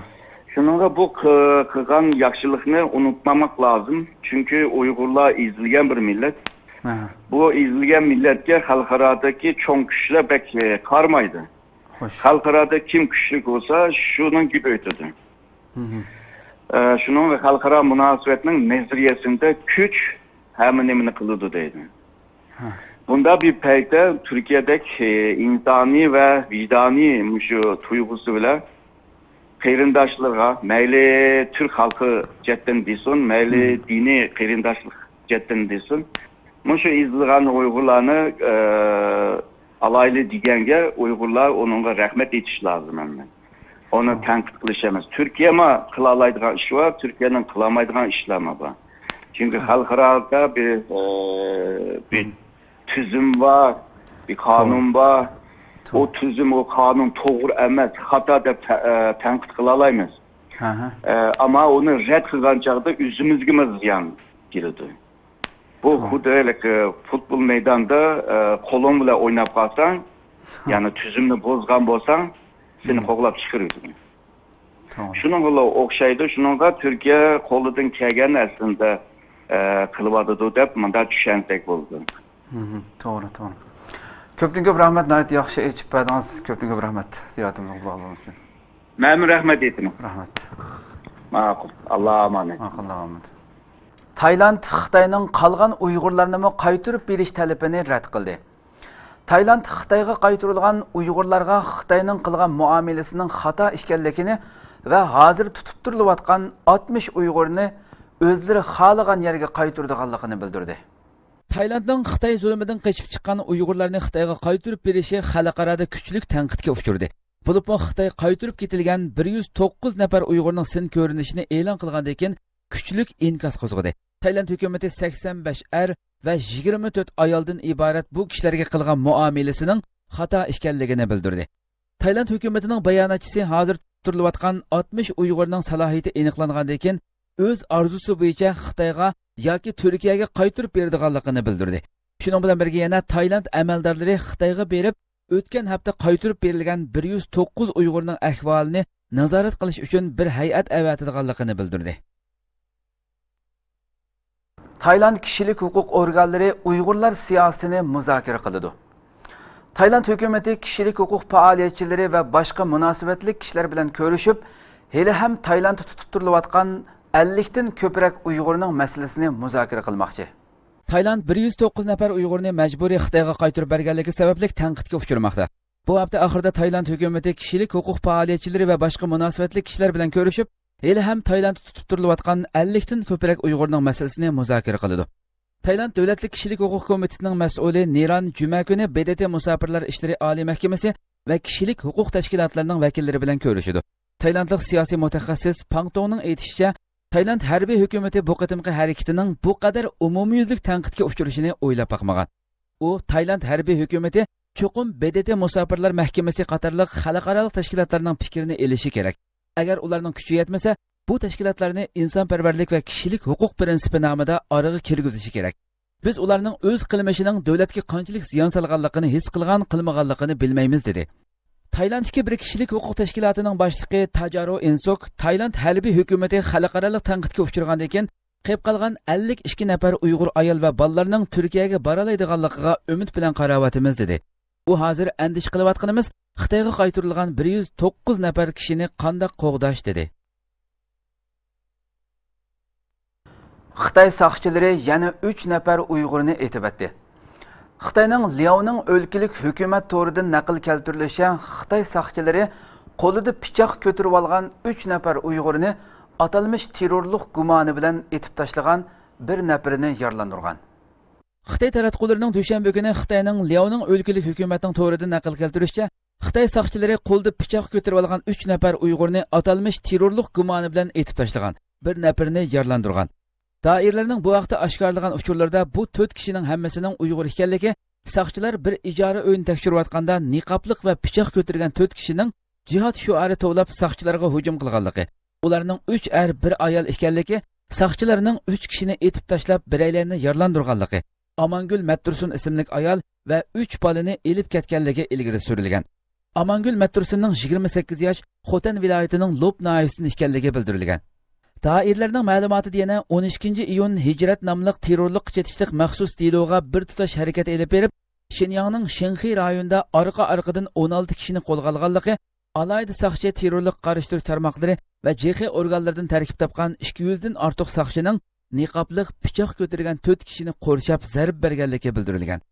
شۇنىڭغا بۇ قى-، قىلغان ياخشىلىقنى ئۇنتۇمىماق لازىم. چۈنكى ئۇيغۇرلار ئېزىلگەن بىر مىللەت. ھە، ھە. بۇ ئېزىلگەن مىللەتكە خەلقئارادىكى چوڭ كۈچلەر بەك، ئە، قارىمايدۇ. خوش. خەلقئارادا كىم كۈچلۈك بولسا، شۇنىڭ گېپى ئۆتىدۇ. مھم. ئە، شۇنىڭغا خەلقئارا مۇناسىۋەتنىڭ نەزەرىيەسىندە كۈچ ھەممە نېمىنى قىلىدۇ دەيدۇ. ھە. بۇندا بىر پەيتتە تۈركىيەدەك، ئى، ئىنسانىي ۋە ۋىجدانىي مۇشۇ تۇيغۇسى بىلەن قېرىنداشلىرىغا، مەيلى تۈرك خەلقى جەھەتتىن دېسۇن، مەيلى مھم. دىنىي قېرىنداشلىق جەھەتتىن دېسۇن، مۇشۇ ئېزىلغان ئۇيغۇرلارنى، ئى، ئالايلى دېگەنگە ئۇيغۇرلار ئۇنىڭغا رەھمەت ئېيتىش لازىم ئەمدى. ئۇنى توغرا. تەنقىد قىلىش ئەمەس. تۈركىيەمۇ قىلالايدىغان ئىش بار، تۈركىيەنىڭ قىلالمايدىغان ئىشلارمۇ بار. چۈنكى توغرا. خەلقئارادا بىر، ئى، بىر مھم. تۈزۈم بار، بىر توغرا. قانۇن بار. توغرا. ئۇ تۈزۈم، ئۇ قانۇن توغرا ئەمەس، خاتا دەپ تە-، ئە، تەنقىد قىلالايمىز. ھە، ھە. ئە، ئەمما ئۇنى رەت قىلغان چاغدا ئۆزىمىزگىمۇ زىيان كېلىدۇ. بۇ توغرا. خۇددى ھېلىقى فۇتبول مەيدانىدا، ئە، قولۇڭ بىلەن ئويناپ قالساڭ، ھە. يەنى تۈزۈمنى بۇزغان بولساڭ، سېنى مم. قوغلاپ چىقىرىدۇ. توغرا. شۇنىڭغىلا ئوخشايدۇ. شۇنىڭغا تۈركىيە قولىدىن كەلگەننى ئەسلىدە، ئە، قىلىۋاتىدۇ دەپ مۇنداق چۈشەنسەك بولىدۇ. مم، توغرا، توغرا. كۆپتىن كۆپ رەھمەت، ناھايىتى ياخشى ئېچىپ بەردىڭىز. كۆپتىن كۆپ رەھمەت زىيارىتىمىزنى قوبۇل قىلغىنىڭىز ئۈچۈن. مەنمۇ رەھمەت ئېيتىمەن. رەھمەت. ماقۇل. ئاللا ئامانەت. ماقۇل، ئاللا ئامانەت. تايلاند خىتاينىڭ قالغان ئۇيغۇرلارنىمۇ قايتۇرۇپ بېرىش تەلىپىنى رەت قىلدى. تايلاند خىتايغا قايتۇرۇلغان ئۇيغۇرلارغا خىتاينىڭ قىلغان مۇئامىلىسىنىڭ خاتا ئىكەنلىكىنى ۋە ھازىر تۇتۇپ تۇرۇلۇۋاتقان ئاتمىش ئۇيغۇرنى ئۆزلىرى خالىغان يەرگە قايتۇرىدىغانلىقىنى بىلدۈردى. تايلاندنىڭ خىتاي زۇلۇمىدىن قېچىپ چىققان ئۇيغۇرلارنى خىتايغا قايتۇرۇپ بېرىشى خەلقئارادا كۈچلۈك تەنقىدكە ئۇچرىدى. بولۇپمۇ خىتاي قايتۇرۇپ كېتىلگەن بىر يۈز توققۇز نەپەر ئۇيغۇرنىڭ سىن كۆرۈنۈشىنى ئېلان قىلغاندىن كېيىن كۈچلۈك ئىنكاس قوزغىدى. تايلاند ھۆكۈمىتى سەكسەن بەش ئەر ۋە يىگىرمە تۆت ئايالدىن ئىبارەت بۇ كىشىلەرگە قىلغان مۇئامىلىسىنىڭ خاتا ئىكەنلىكىنى بىلدۈردى. تايلاند ھۆكۈمىتىنىڭ باياناتچىسى ھازىر تۇتۇپ تۇرۇلۇۋاتقان ئاتمىش ئۇيغۇرنىڭ سالاھىيىتى ئېنىقلانغاندىن كېيىن ئۆز ئارزۇسى بويىچە خىتايغا ياكى تۈركىيەگە قايتۇرۇپ بېرىدىغانلىقىنى بىلدۈردى. شۇنىڭ بىلەن بىرگە يەنە تايلاند ئەمەلدارلىرى خىتايغا بېرىپ، ئۆتكەن ھەپتە قايتۇرۇپ بېرىلگەن بىر يۈز توققۇز ئۇيغۇرنىڭ ئەھۋالىنى نازارەت قىلىش ئۈچۈن بىر ھەيئەت ئەۋەتىدىغانلىقىنى بىلدۈردى. تايلاند كىشىلىك ھوقۇق ئورگانلىرى ئۇيغۇرلار سىياسىتىنى مۇزاكىرە قىلىدۇ. تايلاند ھۆكۈمىتى كىشىلىك ھوقۇق پائالىيەتچىلىرى ۋە باشقا مۇناسىۋەتلىك كىشىلەر بىلەن كۆرۈشۈپ، ھېلىھەم تايلاندتا تۇتۇپ تۇرۇلۇۋاتقان ئەللىكتىن كۆپرەك ئۇيغۇرنىڭ مەسىلىسىنى مۇزاكىرە قىلماقچى. تايلاند بىر يۈز توققۇز نەپەر ئۇيغۇرنى مەجبۇرىي خىتايغا قايتۇرۇپ بەرگەنلىكى سەۋەبلىك تەنقىدكە ئۇچرىماقتا. بۇ ھەپتە ئاخىرىدا تايلاند ھۆكۈمىتى كىشىلىك ھوقۇق پائالىيەتچىلىرى ۋە باشقا مۇناسىۋەتلىك كىشىلەر بىلەن كۆرۈشۈپ، ھېلىھەم تايلاندتا تۇتۇپ تۇرۇلۇۋاتقان ئەللىكتىن كۆپرەك ئۇيغۇرنىڭ مەسىلىسىنى مۇزاكىرە قىلىدۇ. تايلاند دۆلەتلىك كىشىلىك ھوقۇق كومىتېتىنىڭ مەسئۇلى نىران جۈمە كۈنى ب د ت مۇساپىرلار ئىشلىرى ئالىي مەھكىمىسى ۋە كىشىلىك ھوقۇق تەشكىلاتلىرىنىڭ ۋەكىللىرى بىلەن كۆرۈشىدۇ. تايلاندلىق سىياسىي مۇتەخەسسىس پاڭ تۇڭنىڭ ئېيتىشىچە، تايلاند ھەربىي ھۆكۈمىتى بۇ قېتىمقى ھەرىكىتىنىڭ بۇ قەدەر ئومۇميۈزلۈك تەنقىدكە ئۇچرىشىنى ئويلاپ باقمىغان. ئۇ تايلاند ھەربىي ھۆكۈمىتى چوقۇم ب د ت مۇساپىرلار مەھكىمىسى قاتارلىق خەلقئارالىق تەشكىلاتلارنىڭ پىكرىنى ئېلىشى كېرەك. ئەگەر ئۇلارنىڭ كۈچى يەتمىسە، بۇ تەشكىلاتلارنى ئىنسانپەرۋەرلىك ۋە كىشىلىك ھوقۇق پىرىنسىپى نامىدا ئارىغا كىرگۈزۈشى كېرەك. بىز ئۇلارنىڭ ئۆز قىلمىشىنىڭ دۆلەتكە قانچىلىك زىيان سالغانلىقىنى ھېس قىلغان، قىلمىغانلىقىنى بىلمەيمىز، دېدى. تايلاندتىكى بىر كىشىلىك ھوقۇق تەشكىلاتىنىڭ باشلىقى تاجارو ئىنسوك تايلاند ھەربىي ھۆكۈمىتى خەلقئارالىق تەنقىدكە ئۇچرىغاندىن كېيىن، قېلىپ قالغان ئەللىك ئىككى نەپەر ئۇيغۇر ئايال ۋە بالىلارنىڭ تۈركىيەگە بارالايدىغانلىقىغا ئۈمىد بىلەن قاراۋاتىمىز، دېدى. ئۇ ھازىر ئەندىشە قىلىۋاتقىنىمىز خىتايغا قايتۇرۇلغان بىر يۈز توققۇز نەپەر كىشىنى قانداق قوغداش، دېدى. خىتاي ساقچىلىرى يەنە ئۈچ نەپەر ئۇيغۇرنى ئېتىۋەتتى. خىتاينىڭ لياۋنىڭ ئۆلكىلىك ھۆكۈمەت تورىدىن نەقىل كەلتۈرۈلۈشىچە، خىتاي ساقچىلىرى قولىدا پىچاق كۆتۈرۈۋالغان ئۈچ نەپەر ئۇيغۇرنى ئاتالمىش تېررورلۇق گۇمانى بىلەن ئېتىپ تاشلىغان، بىر نەپىرىنى يارىلاندۇرغان. خىتاي تاراتقۇلىرىنىڭ دۈشەنبە كۈنى خىتاينىڭ لياۋنىڭ ئۆلكىلىك ھۆكۈمەتنىڭ تورىدىن نەقىل كەلتۈرۈشىچە، خىتاي ساقچىلىرى قولىدا پىچاق كۆتۈرۈۋالغان ئۈچ نەپەر ئۇيغۇرنى ئاتالمىش تېررورلۇق گۇمانى بىلەن ئېتىپ تاشلىغان، بىر نەپىرىنى يارىلاندۇرغان. دائىرىلەرنىڭ بۇ ھەقتە ئاشكارىلىغان ئۇچۇرلىرىدا بۇ تۆت كىشىنىڭ ھەممىسىنىڭ ئۇيغۇر ئىكەنلىكى، ساقچىلار بىر ئىجارە ئۆينى تەكشۈرۈۋاتقاندا نىقابلىق ۋە پىچاق كۆتۈرگەن تۆت كىشىنىڭ جىھاد شوئارى توۋلاپ ساقچىلارغا ھۇجۇم قىلغانلىقى، ئۇلارنىڭ ئۈچ ئەر، بىر ئايال ئىكەنلىكى، ساقچىلارنىڭ ئۈچ كىشىنى ئېتىپ تاشلاپ، بىرەيلەننى يارىلاندۇرغانلىقى، ئامانگۈل مەتتۇرسۇن ئىسىملىك ئايال ۋە ئۈچ بالىنى ئېلىپ كەتكەنلىكى ئىلگىرى سۈرۈلگەن. ئامانگۈل مەتتۇرسۇننىڭ يىگىرمە سەككىز ياش، خوتەن ۋىلايىتىنىڭ لوپ ناھىيەسىدىن ئىكەنلىكى بىلدۈرۈلگەن. دائىرىلەرنىڭ مەلۇماتىدا يەنە ئون ئىككىنچى ئىيۇن ھىجرەت ناملىق تېررورلۇققا چېتىشلىق مەخسۇس دېلوغا بىر تۇتاش ھەرىكەت ئېلىپ بېرىپ، شىنياڭنىڭ شېنخې رايونىدا ئارقا-ئارقىدىن ئون ئالتە كىشىنى قولغا ئالغانلىقى، ئالاھىدە ساقچى، تېررورلۇققا قارشى تۇرۇش تارماقلىرى ۋە جې خې ئورگانلىرىدىن تەركىب تاپقان ئىككى يۈزدىن ئارتۇق ساقچىنىڭ نىقابلىق پىچاق كۆتۈرگەن تۆت كىشىنى قورشاپ زەربە بەرگەنلىكى بىلدۈرۈلگەن.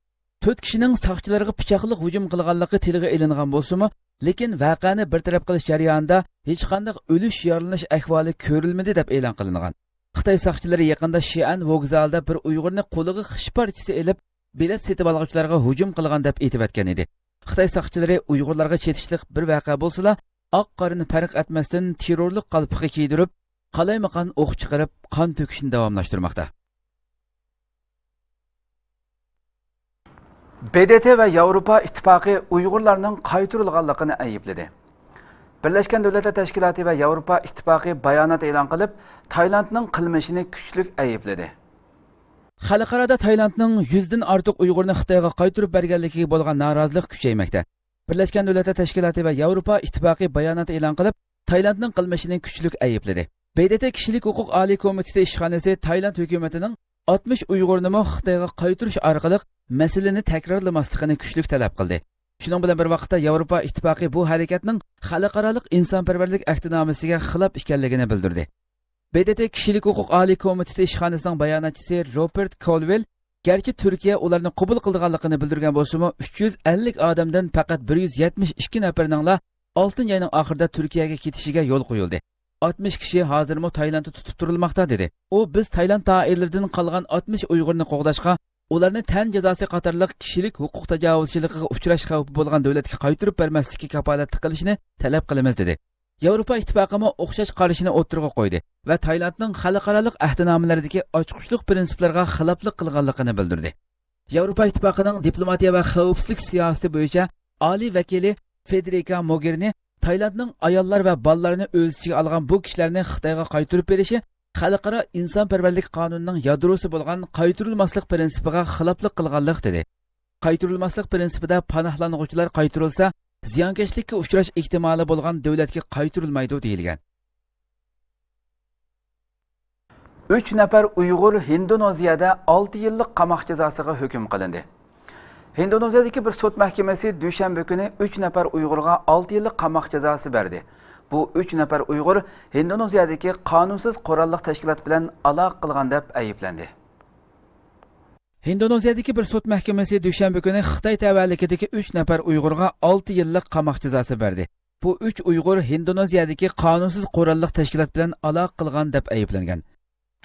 تۆت كىشىنىڭ ساقچىلارغا پىچاقلىق ھۇجۇم قىلغانلىقى تىلغا ئېلىنغان بولسىمۇ، لېكىن ۋەقەنى بىر تەرەپ قىلىش جەريانىدا ھېچقانداق ئۆلۈش، يارىلىنىش ئەھۋالى كۆرۈلمىدى، دەپ ئېلان قىلىنغان. خىتاي ساقچىلىرى يېقىندا شىئەن ۋوگزالىدا بىر ئۇيغۇرنى قولىغا خىش پارچىسى ئېلىپ، بېلەت سېتىۋالغۇچىلارغا ھۇجۇم قىلغان دەپ ئېيتىۋەتكەن ئىدى. خىتاي ساقچىلىرى ئۇيغۇرلارغا چېتىشلىق بىر ۋەقە بولسىلا، ئاق-قارىنى پەرق ئەتمەستىن تېررورلۇق قالپىقى كىيدۈرۈپ، قالايمىقان ئوق چىقىرىپ، قان تۆكۈشنى داۋاملاشتۇرماقتا. ب د ت ۋە ياۋروپا ئىتتىپاقى ئۇيغۇرلارنىڭ قايتۇرۇلغانلىقىنى ئەيىبلىدى. بىرلەشكەن دۆلەتلەر تەشكىلاتى ۋە ياۋروپا ئىتتىپاقى بايانات ئېلان قىلىپ، تايلاندنىڭ قىلمىشىنى كۈچلۈك ئەيىبلىدى. خەلقئارادا تايلاندنىڭ يۈزدىن ئارتۇق ئۇيغۇرنى خىتايغا قايتۇرۇپ بەرگەنلىكىگە بولغان نارازىلىق كۈچەيمەكتە. بىرلەشكەن دۆلەتلەر تەشكىلاتى ۋە ياۋروپا ئىتتىپاقى بايانات ئېلان قىلىپ، تايلاندنىڭ قىلمىشىنى كۈچلۈك ئەيىبلىدى. ب د ت كىشىلىك ھوقۇق ئالىي كومىتېتى ئىشخانىسى تايلاند ھۆكۈمىتىنىڭ ئاتمىش ئۇيغۇرنىمۇ خىتايغا قايتۇرۇش ئارقىلىق مەسىلىنى تەكرارلىماسلىقىنى كۈچلۈك تەلەپ قىلدى. شۇنىڭ بىلەن بىر ۋاقىتتا، ياۋروپا ئىتتىپاقى بۇ ھەرىكەتنىڭ خەلقئارالىق ئىنسانپەرۋەرلىك ئەھدىنامىسىگە خىلاپ ئىكەنلىكىنى بىلدۈردى. ب د ت كىشىلىك ھوقۇق ئالىي كومىتېتى ئىشخانىسىنىڭ باياناتچىسى روبېرت كولۋىل، گەرچە تۈركىيە ئۇلارنى قوبۇل قىلىدىغانلىقىنى بىلدۈرگەن بولسىمۇ، ئۈچ يۈز ئەللىك ئادەمدىن پەقەت بىر يۈز يەتمىش ئىككى نەپىرىنىڭلا ئالتىنچى ئاينىڭ ئاخىرىدا تۈركىيەگە كېتىشىگە يول قويۇلدى. ئاتمىش كىشى ھازىرمۇ تايلاندتا تۇتۇپ تۇرۇلماقتا، دېدى. ئۇ، بىز تايلاند دائىرىلىرىدىن قالغان ئاتمىش ئۇيغۇرنى قوغداشقا، ئۇلارنى تەن جازاسى قاتارلىق كىشىلىك ھوقۇق تاجاۋۇزچىلىقىغا ئۇچراش خەۋپى بولغان دۆلەتكە قايتۇرۇپ بەرمەسلىككە كاپالەتلىك قىلىشنى تەلەپ قىلىمىز، دېدى. ياۋروپا ئىتتىپاقىمۇ ئوخشاش قارىشىنى ئوتتۇرىغا قويدى ۋە تايلاندنىڭ خەلقئارالىق ئەھدىنامىلەردىكى ئاچقۇچلۇق پىرىنسىپلارغا خىلاپلىق قىلغانلىقىنى بىلدۈردى. ياۋروپا ئىتتىپاقىنىڭ دىپلوماتىيە ۋە خەۋپسىزلىك سىياسىتى بويىچە ئالىي ۋەكىلى فېدېرىكا موگېرىنى تايلاندنىڭ ئاياللار ۋە بالىلارنى ئۆز ئىچىگە ئالغان بۇ كىشىلەرنى خىتايغا قايتۇرۇپ بېرىشى خەلقئارا ئىنسانپەرۋەرلىك قانۇنىنىڭ يادروسى بولغان قايتۇرۇلماسلىق پىرىنسىپىغا خىلاپلىق قىلغانلىق، دېدى. قايتۇرۇلماسلىق پىرىنسىپىدا پاناھلانغۇچىلار قايتۇرۇلسا، زىيانكەشلىككە ئۇچراش ئېھتىمالى بولغان دۆلەتكە قايتۇرۇلمايدۇ، دېيىلگەن. ئۈچ نەپەر ئۇيغۇر ھىندونېزىيەدە ئالتە يىللىق قاماق جازاسىغا ھۆكۈم قىلىندى. ھىندونېزىيەدىكى بىر سوت مەھكىمىسى دۈشەنبە كۈنى ئۈچ نەپەر ئۇيغۇرغا ئالتە يىللىق قاماق جازاسى بەردى. بۇ ئۈچ نەپەر ئۇيغۇر ھىندونېزىيەدىكى قانۇنسىز قوراللىق تەشكىلات بىلەن ئالاقە قىلغان دەپ ئەيىبلەندى. ھىندونېزىيەدىكى بىر سوت مەھكىمىسى دۈشەنبە كۈنى خىتاي تەۋەلىكىدىكى ئۈچ نەپەر ئۇيغۇرغا ئالتە يىللىق قاماق جازاسى بەردى. بۇ ئۈچ ئۇيغۇر ھىندونېزىيەدىكى قانۇنسىز قوراللىق تەشكىلات بىلەن ئالاقە قىلغان دەپ ئەيىبلەنگەن.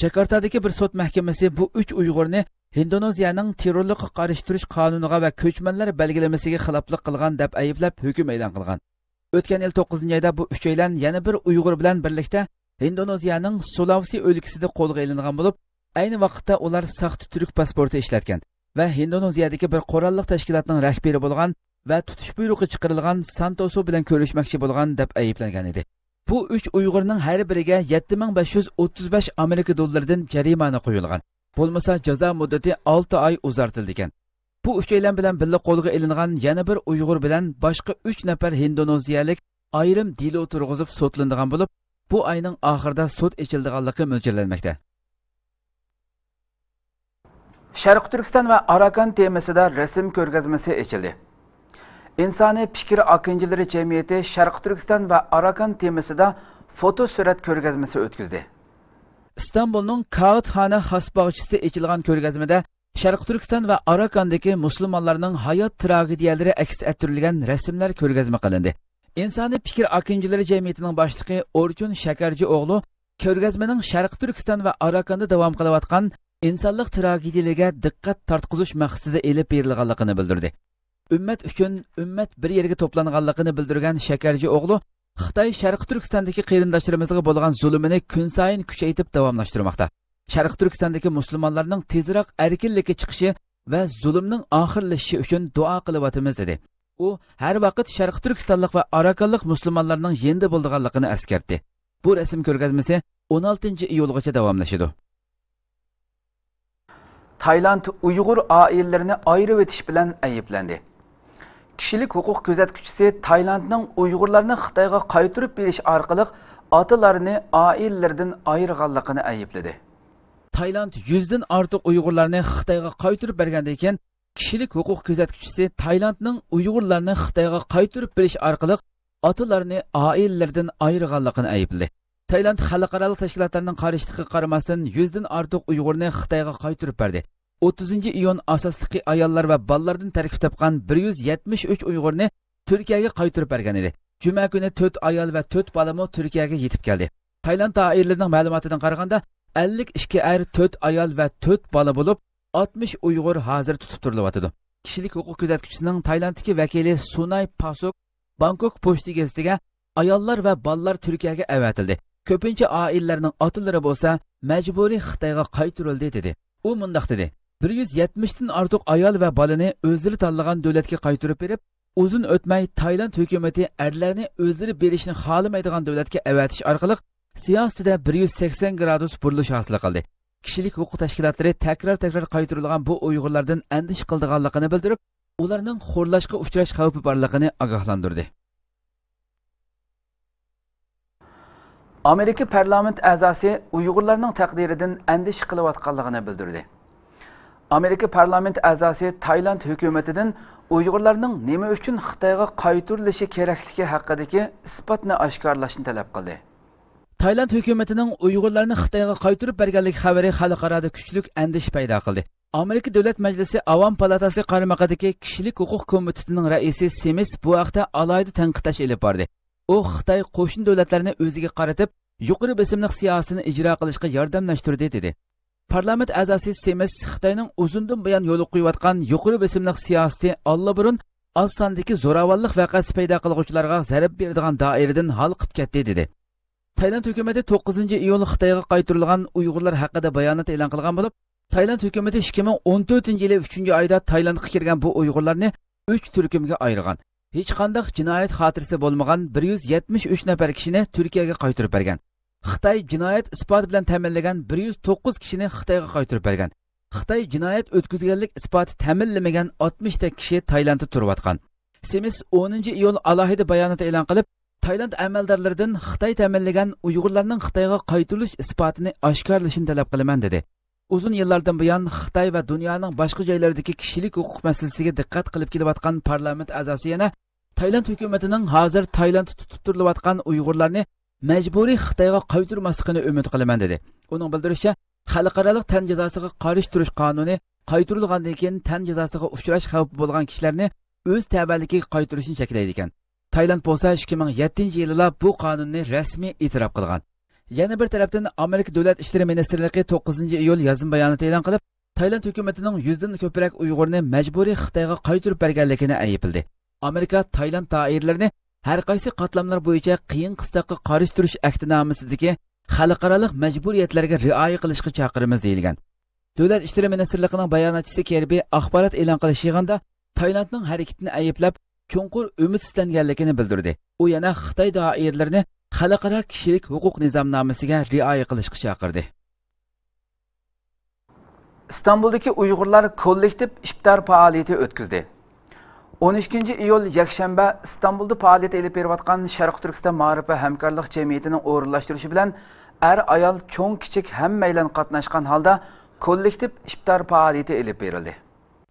جاكارتادىكى بىر سوت مەھكىمىسى بۇ ئۈچ ئۇيغۇرنى ھىندونېزىيەنىڭ تېررورلۇققا قارشى تۇرۇش قانۇنىغا ۋە كۆچمەنلەر بەلگىلىمىسىگە خىلاپلىق قىلغان دەپ ئەيىبلەپ، ھۆكۈم ئېلان قىلغان. ئۆتكەن يىل توققۇزىنچى ئايدا بۇ ئۈچەيلەن يەنە بىر ئۇيغۇر بىلەن بىرلىكتە ھىندونېزىيەنىڭ سۇلاۋسى ئۆلكىسىدە قولغا ئېلىنغان بولۇپ، ئەينى ۋاقىتتا ئۇلار ساختا تۈرك پاسپورتى ئىشلەتكەن ۋە ھىندونېزىيەدىكى بىر قوراللىق تەشكىلاتنىڭ رەھبىرى بولغان ۋە تۇتۇش بۇيرۇقى چىقىرىلغان سانتوسو بىلەن كۆرۈشمەكچى بولغان دەپ ئەيىبلەنگەن ئىدى. بۇ ئۈچ ئۇيغۇرنىڭ ھەر بىرىگە يەتتە مىڭ بەش يۈز ئوتتۇز بەش ئامېرىكا دوللىرىدىن جەرىمانە قويۇلغان. بولمىسا جازا مۇددىتى ئالتە ئاي ئۇزارتىلىدىكەن. بۇ ئۈچەيلەن بىلەن بىللە قولغا ئېلىنغان يەنە بىر ئۇيغۇر بىلەن باشقا ئۈچ نەپەر ھىندونېزىيەلىك ئايرىم دېلو تۇرغۇزۇپ سوتلىنىدىغان بولۇپ، بۇ ئاينىڭ ئاخىرىدا سوت ئېچىلىدىغانلىقى مۆلچەرلەنمەكتە. شەرقىي تۈركىستان ۋە ئاراكان تېمىسىدا رەسىم كۆرگەزمىسى ئېچىلدى. ئىنسانىي پىكىر ئاكىنچىلىرى جەمئىيىتى شەرقىي تۈركىستان ۋە ئاراكان تېمىسىدا فوتو سۈرەت كۆرگەزمىسى ئۆتكۈزدى. ئىستانبۇلنىڭ كاغىتخانا خاس باغچىسىدا ئېچىلغان كۆرگەزمىدە شەرقىي تۈركىستان ۋە ئاراكاندىكى مۇسۇلمانلارنىڭ ھايات تراگېدىيەلىرى ئەكس ئەتتۈرۈلگەن رەسىملەر كۆرگەزمە قىلىندى. ئىنسانىي پىكىر ئاكىنچىلىرى جەمئىيىتىنىڭ باشلىقى ئورچۇن شەكەرچى ئوغلۇ كۆرگەزمىنىڭ شەرقىي تۈركىستان ۋە ئاراكاندا داۋام قىلىۋاتقان ئىنسانلىق تراگېدىيىلىرىگە دىققەت تارتقۇزۇش مەقسىتىدە ئېلىپ بېرىلغانلىقىنى بىلدۈردى. ئۈممەت ئۈچۈن ئۈممەت بىر يەرگە توپلانغانلىقىنى بىلدۈرگەن شەكەرچى ئوغلۇ خىتاي شەرقىي تۈركىستاندىكى قېرىنداشلىرىمىزغا بولغان زۇلۇمىنى كۈنسايىن كۈچەيتىپ داۋاملاشتۇرماقتا. شەرقىي تۈركىستاندىكى مۇسۇلمانلارنىڭ تېزراق ئەركىنلىككە چىقىشى ۋە زۇلۇمنىڭ ئاخىرلىشىشى ئۈچۈن دۇئا قىلىۋاتىمىز، دېدى. ئۇ ھەر ۋاقىت شەرقىي تۈركىستانلىق ۋە ئاراكانلىق مۇسۇلمانلارنىڭ يېنىدا بولىدىغانلىقىنى ئەسكەرتتى. بۇ رەسىم كۆرگەزمىسى ئون ئالتىنچى ئىيۇلغىچە داۋاملىشىدۇ. تايلاند ئۇيغۇر ئائىلىلىرىنى ئايرىۋېتىش بىلەن ئەيىبلەندى. كىشىلىك ھوقۇق كۆزەتكۈچىسى تايلاندنىڭ ئۇيغۇرلارنى خىتايغا قايتۇرۇپ بېرىش ئارقىلىق ئاتىلارنى ئائىلىلىرىدىن ئايرىغانلىقىنى ئەيىبلىدى. تايلاند يۈزدىن ئارتۇق ئۇيغۇرلارنى خىتايغا قايتۇرۇپ بەرگەندىن كېيىن، كىشىلىك ھوقۇق كۆزەتكۈچىسى تايلاندنىڭ ئۇيغۇرلارنى خىتايغا قايتۇرۇپ بېرىش ئارقىلىق ئاتىلارنى ئائىلىلىرىدىن ئايرىغانلىقىنى ئەيىبلىدى. تايلاند خەلقئارالىق تەشكىلاتلارنىڭ قارشىلىقىغا قارىماستىن، يۈزدىن ئارتۇق ئۇيغۇرنى خىتايغا قايتۇرۇپ بەردى. ئوتتۇزىنچى ئىيۇن ئاساسلىقى ئاياللار ۋە بالىلاردىن تەركىب تاپقان بىر يۈز يەتمىش ئۈچ ئۇيغۇرنى تۈركىيەگە قايتۇرۇپ بەرگەن ئىدى. جۈمە كۈنى تۆت ئايال ۋە تۆت بالىمۇ تۈركىيەگە يېتىپ كەلدى. تايلاند دائىرىلىرىنىڭ مەلۇماتىدىن قارىغاندا، ئەللىك ئىككى ئەر، تۆت ئايال ۋە تۆت بالا بولۇپ، ئاتمىش ئۇيغۇر ھازىر تۇتۇپ تۇرۇلۇۋاتىدۇ. كىشىلىك ھوقۇق كۆزەتكۈچىسىنىڭ تايلاندتىكى ۋەكىلى سۇناي پاسوك بانكوك پوچتا گېزىتىگە، ئاياللار ۋە بالىلار تۈركىيەگە ئەۋەتىلدى. كۆپىنچە ئائىلىلەرنىڭ ئاتىلىرى بولسا مەجبۇرىي خىتايغا قايتۇرۇلدى، دېدى. ئۇ مۇنداق دېدى، بىر يۈز يەتمىشتىن ئارتۇق ئايال ۋە بالىنى ئۆزلىرى تاللىغان دۆلەتكە قايتۇرۇپ بېرىپ، ئۇزۇن ئۆتمەي تايلاند ھۆكۈمىتى ئەرلەرنى ئۆزلىرى بېرىشنى خالىمايدىغان دۆلەتكە ئەۋەتىش ئارقىلىق سىياسىتىدە بىر يۈز سەكسەن گرادۇس بۇرۇلۇش ھاسىل قىلدى. كىشىلىك ھوقۇق تەشكىلاتلىرى تەكرار-تەكرار قايتۇرۇلغان بۇ ئۇيغۇرلاردىن ئەندىشە قىلىدىغانلىقىنى بىلدۈرۈپ، ئۇلارنىڭ خورلاشقا ئۇچراش خەۋپى بارلىقىنى ئاگاھلاندۇردى. ئامېرىكا پارلامېنت ئەزاسى ئۇيغۇرلارنىڭ تەقدىرىدىن ئەندىشە قىلىۋاتقانلىقىنى بىلدۈردى. ئامېرىكا پارلامېنت ئەزاسى تايلاند ھۆكۈمىتىدىن ئۇيغۇرلارنىڭ نېمە ئۈچۈن خىتايغا قايتۇرۇلۇشى كېرەكلىكى ھەققىدىكى ئىسپاتنى ئاشكارىلاشنى تەلەپ قىلدى. تايلاند ھۆكۈمىتىنىڭ ئۇيغۇرلارنى خىتايغا قايتۇرۇپ بەرگەنلىكى خەۋىرى خەلقئارادا كۈچلۈك ئەندىشە پەيدا قىلدى. ئامېرىكا دۆلەت مەجلىسى ئاۋام پالاتاسى قارمىقىدىكى كىشىلىك ھوقۇق كومىتېتىنىڭ رەئىسى سىمىس بۇ ھەقتە ئالاھىدە تەنقىدلەش ئېلىپ باردى. ئۇ خىتاي قوشنا دۆلەتلەرنى ئۆزىگە قارىتىپ، يۇقىرى بېسىملىق سىياسىتىنى ئىجرا قىلىشقا ياردەملەشتۈردى، دېدى. پارلامېنت ئەزاسى سىمىس خىتاينىڭ ئۇزۇندىن بۇيان يولغا قويۇۋاتقان يۇقىرى بېسىملىق سىياسىتى ئاللىبۇرۇن ئاز ساندىكى زوراۋانلىق ۋەقەسى پەيدا قىلغۇچىلارغا زەربە بېرىدىغان دائىرىدىن ھالقىپ كەتتى، دېدى. تايلاند ھۆكۈمىتى توققۇزىنچى ئىيۇل خىتايغا قايتۇرۇلغان ئۇيغۇرلار ھەققىدە بايانات ئېلان قىلغان بولۇپ، تايلاند ھۆكۈمىتى ئىككى مىڭ ئون تۆتىنچى يىلى ئۈچىنچى ئايدا تايلاندقا كىرگەن بۇ ئۇيغۇرلارنى ئۈچ تۈركۈمگە ئايرىغان. ھېچقانداق جىنايەت خاتىرىسى بولمىغان بىر يۈز يەتمىش ئۈچ نەپەر كىشىنى تۈركىيەگە قايتۇرۇپ بەرگەن. خىتاي جىنايەت ئىسپاتى بىلەن تەمىنلىگەن بىر يۈز توققۇز كىشىنى خىتايغا قايتۇرۇپ بەرگەن. خىتاي جىنايەت ئۆتكۈزگەنلىك ئىسپاتى تەمىنلىمىگەن ئاتمىشتەك كىشى تايلاندتا تۇرۇۋاتقان. سىمىس ئونىنچى ئىيۇل ئالاھىدە بايانات ئېلان قىلىپ، تايلاند ئەمەلدارلىرىدىن خىتاي تەمىنلىگەن ئۇيغۇرلارنىڭ خىتايغا قايتۇرۇلۇش ئىسپاتىنى ئاشكارىلىشىنى تەلەپ قىلىمەن، دېدى. ئۇزۇن يىللاردىن بۇيان خىتاي ۋە دۇنيانىڭ باشقا جايلىرىدىكى كىشىلىك ھوقۇق مەسىلىسىگە دىققەت قىلىپ كېلىۋاتقان پارلامېنت ئەزاسى يەنە تايلاند ھۆكۈمىتىنىڭ ھازىر تايلاندتا تۇتۇپ تۇرۇلۇۋاتقان ئۇيغۇرلارنى مەجبۇرىي خىتايغا قايتۇرماسلىقىنى ئۈمىد قىلىمەن، دېدى. ئۇنىڭ بىلدۈرۈشىچە، خەلقئارالىق تەن جازاسىغا قارشى تۇرۇش قانۇنى قايتۇرۇلغاندىن كېيىن تەن جازاسىغا ئۇچراش خەۋپى بولغان كىشىلەرنى ئۆز تەۋەلىكىگە قايتۇرۇشنى چەكلەيدىكەن. تايلاند بولسا ئىككى مىڭ يەتتىنچى يىلىلا بۇ قانۇننى رەسمىي ئېتىراپ قىلغان. يەنە بىر تەرەپتىن، ئامېرىكا دۆلەت ئىشلىرى مىنىستىرلىقى توققۇزىنچى ئىيۇل يازما بايانات ئېلان قىلىپ، تايلاند ھۆكۈمىتىنىڭ يۈزدىن كۆپرەك ئۇيغۇرنى مەجبۇرىي خىتايغا قايتۇرۇپ بەرگەنلىكىنى ئەيىبلىدى. ئامېرىكا تايلاند دائىرىلىرىنى ھەر قايسى قاتلاملار بويىچە قىيىن قىستاققا قارشى تۇرۇش ئەھدىنامىسىدىكى خەلقئارالىق مەجبۇرىيەتلەرگە رىئايە قىلىشقا چاقىرىمىز، دېيىلگەن. دۆلەت ئىشلىرى مىنىستىرلىقىنىڭ باياناتچىسى كېربى ئاخبارات ئېلان قىلىش يىغىنىدا تايلاندنىڭ ھەرىكىتىنى ئەيىبلەپ، چوڭقۇر ئۈمىدسىزلەنگەنلىكىنى بىلدۈردى. ئۇ يەنە خىتاي دائىرىلىرىنى خەلقئارا كىشىلىك ھوقۇق نىزامنامىسىگە رىئايە قىلىشقا چاقىردى. ئىستانبۇلدىكى ئۇيغۇرلار كوللېكتىپ ئىپتار پائالىيىتى ئۆتكۈزدى. ئون ئىككىنچى ئىيۇل يەكشەنبە ئىستانبۇلدا پائالىيەت ئېلىپ بېرىۋاتقان شەرقىي تۈركىستان مائارىپ ۋە ھەمكارلىق جەمئىيىتىنىڭ ئورۇنلاشتۇرۇشى بىلەن ئەر-ئايال، چوڭ-كىچىك ھەممەيلەن قاتناشقان ھالدا كوللېكتىپ ئىپتار پائالىيىتى ئېلىپ بېرىلدى.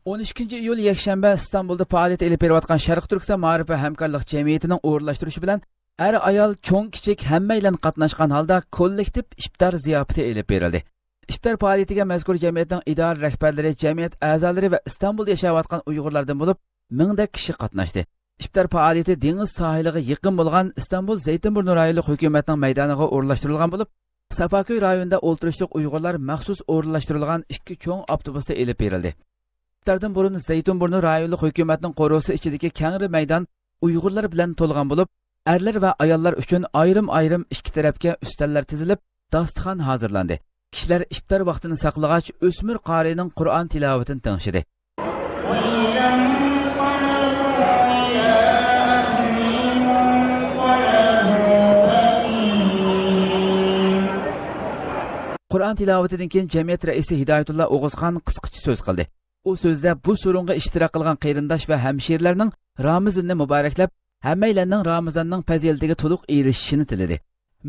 ئون ئىككىنچى ئىيۇل يەكشەنبە ئىستانبۇلدا پائالىيەت ئېلىپ بېرىۋاتقان شەرقىي تۈركىستان مائارىپ ۋە ھەمكارلىق جەمئىيىتىنىڭ ئورۇنلاشتۇرۇشى بىلەن ئەر-ئايال، چوڭ-كىچىك ھەممەيلەن قاتناشقان ھالدا كوللېكتىپ ئىپتار زىياپىتى ئېلىپ بېرىلدى. ئىپتار پائالىيىتىگە مەزكۇر جەمئىيەتنىڭ ئىدارە رەھبەرلىرى، جەمئىيەت ئەزالىرى ۋە ئىستانبۇلدا ياشاۋاتقان ئۇيغۇرلاردىن بولۇپ مىڭدەك كىشى قاتناشتى. ئىپتار پائالىيىتى دېڭىز ساھىلىغا يېقىن بولغان ئىستانبۇل زەيتىنبۇرنۇ رايونلۇق ھۆكۈمەتنىڭ مەيدانىغا ئورۇنلاشتۇرۇلغان بولۇپ، سافاكۆي رايونىدا ئولتۇرۇشلۇق ئۇيغۇرلار مەخسۇس ئورۇنلاشتۇرۇلغان ئىككى چوڭ ئاپتوبۇستا ئېلىپ بېرىلدى. ئىپتاردىن بۇرۇن زەيتىنبۇرنۇ رايونلۇق ھۆكۈمەتنىڭ قورۇسى ئىچىدىكى كەڭرى مەيدان ئۇيغۇرلار بىلەن تولغان بولۇپ، ئەرلەر ۋە ئاياللار ئۈچۈن ئايرىم-ئايرىم ئىككى تەرەپكە ئۈستەللەر تىزىلىپ، داستىخان ھازىرلاندى. كىشىلەر ئىپتار ۋاقتىنى ساقلىغاچ، ئۆسمۈر قارىينىڭ قۇرئان تىلاۋىتىنى تىڭشىدى. قۇرئان تىلاۋىتىدىن كېيىن جەمئىيەت رەئىسى ھىدايەتۇللا ئوغۇزخان قىسقىچە سۆز قىلدى. ئۇ سۆزىدە بۇ سورۇنغا ئىشتىراك قىلغان قېرىنداش ۋە ھەمشىرىلەرنىڭ رامىزىنىنى مۇبارەكلەپ، ھەممەيلەننىڭ رامىزاننىڭ پەزىلىتىگە تولۇق ئېرىشىشىنى تىلىدى.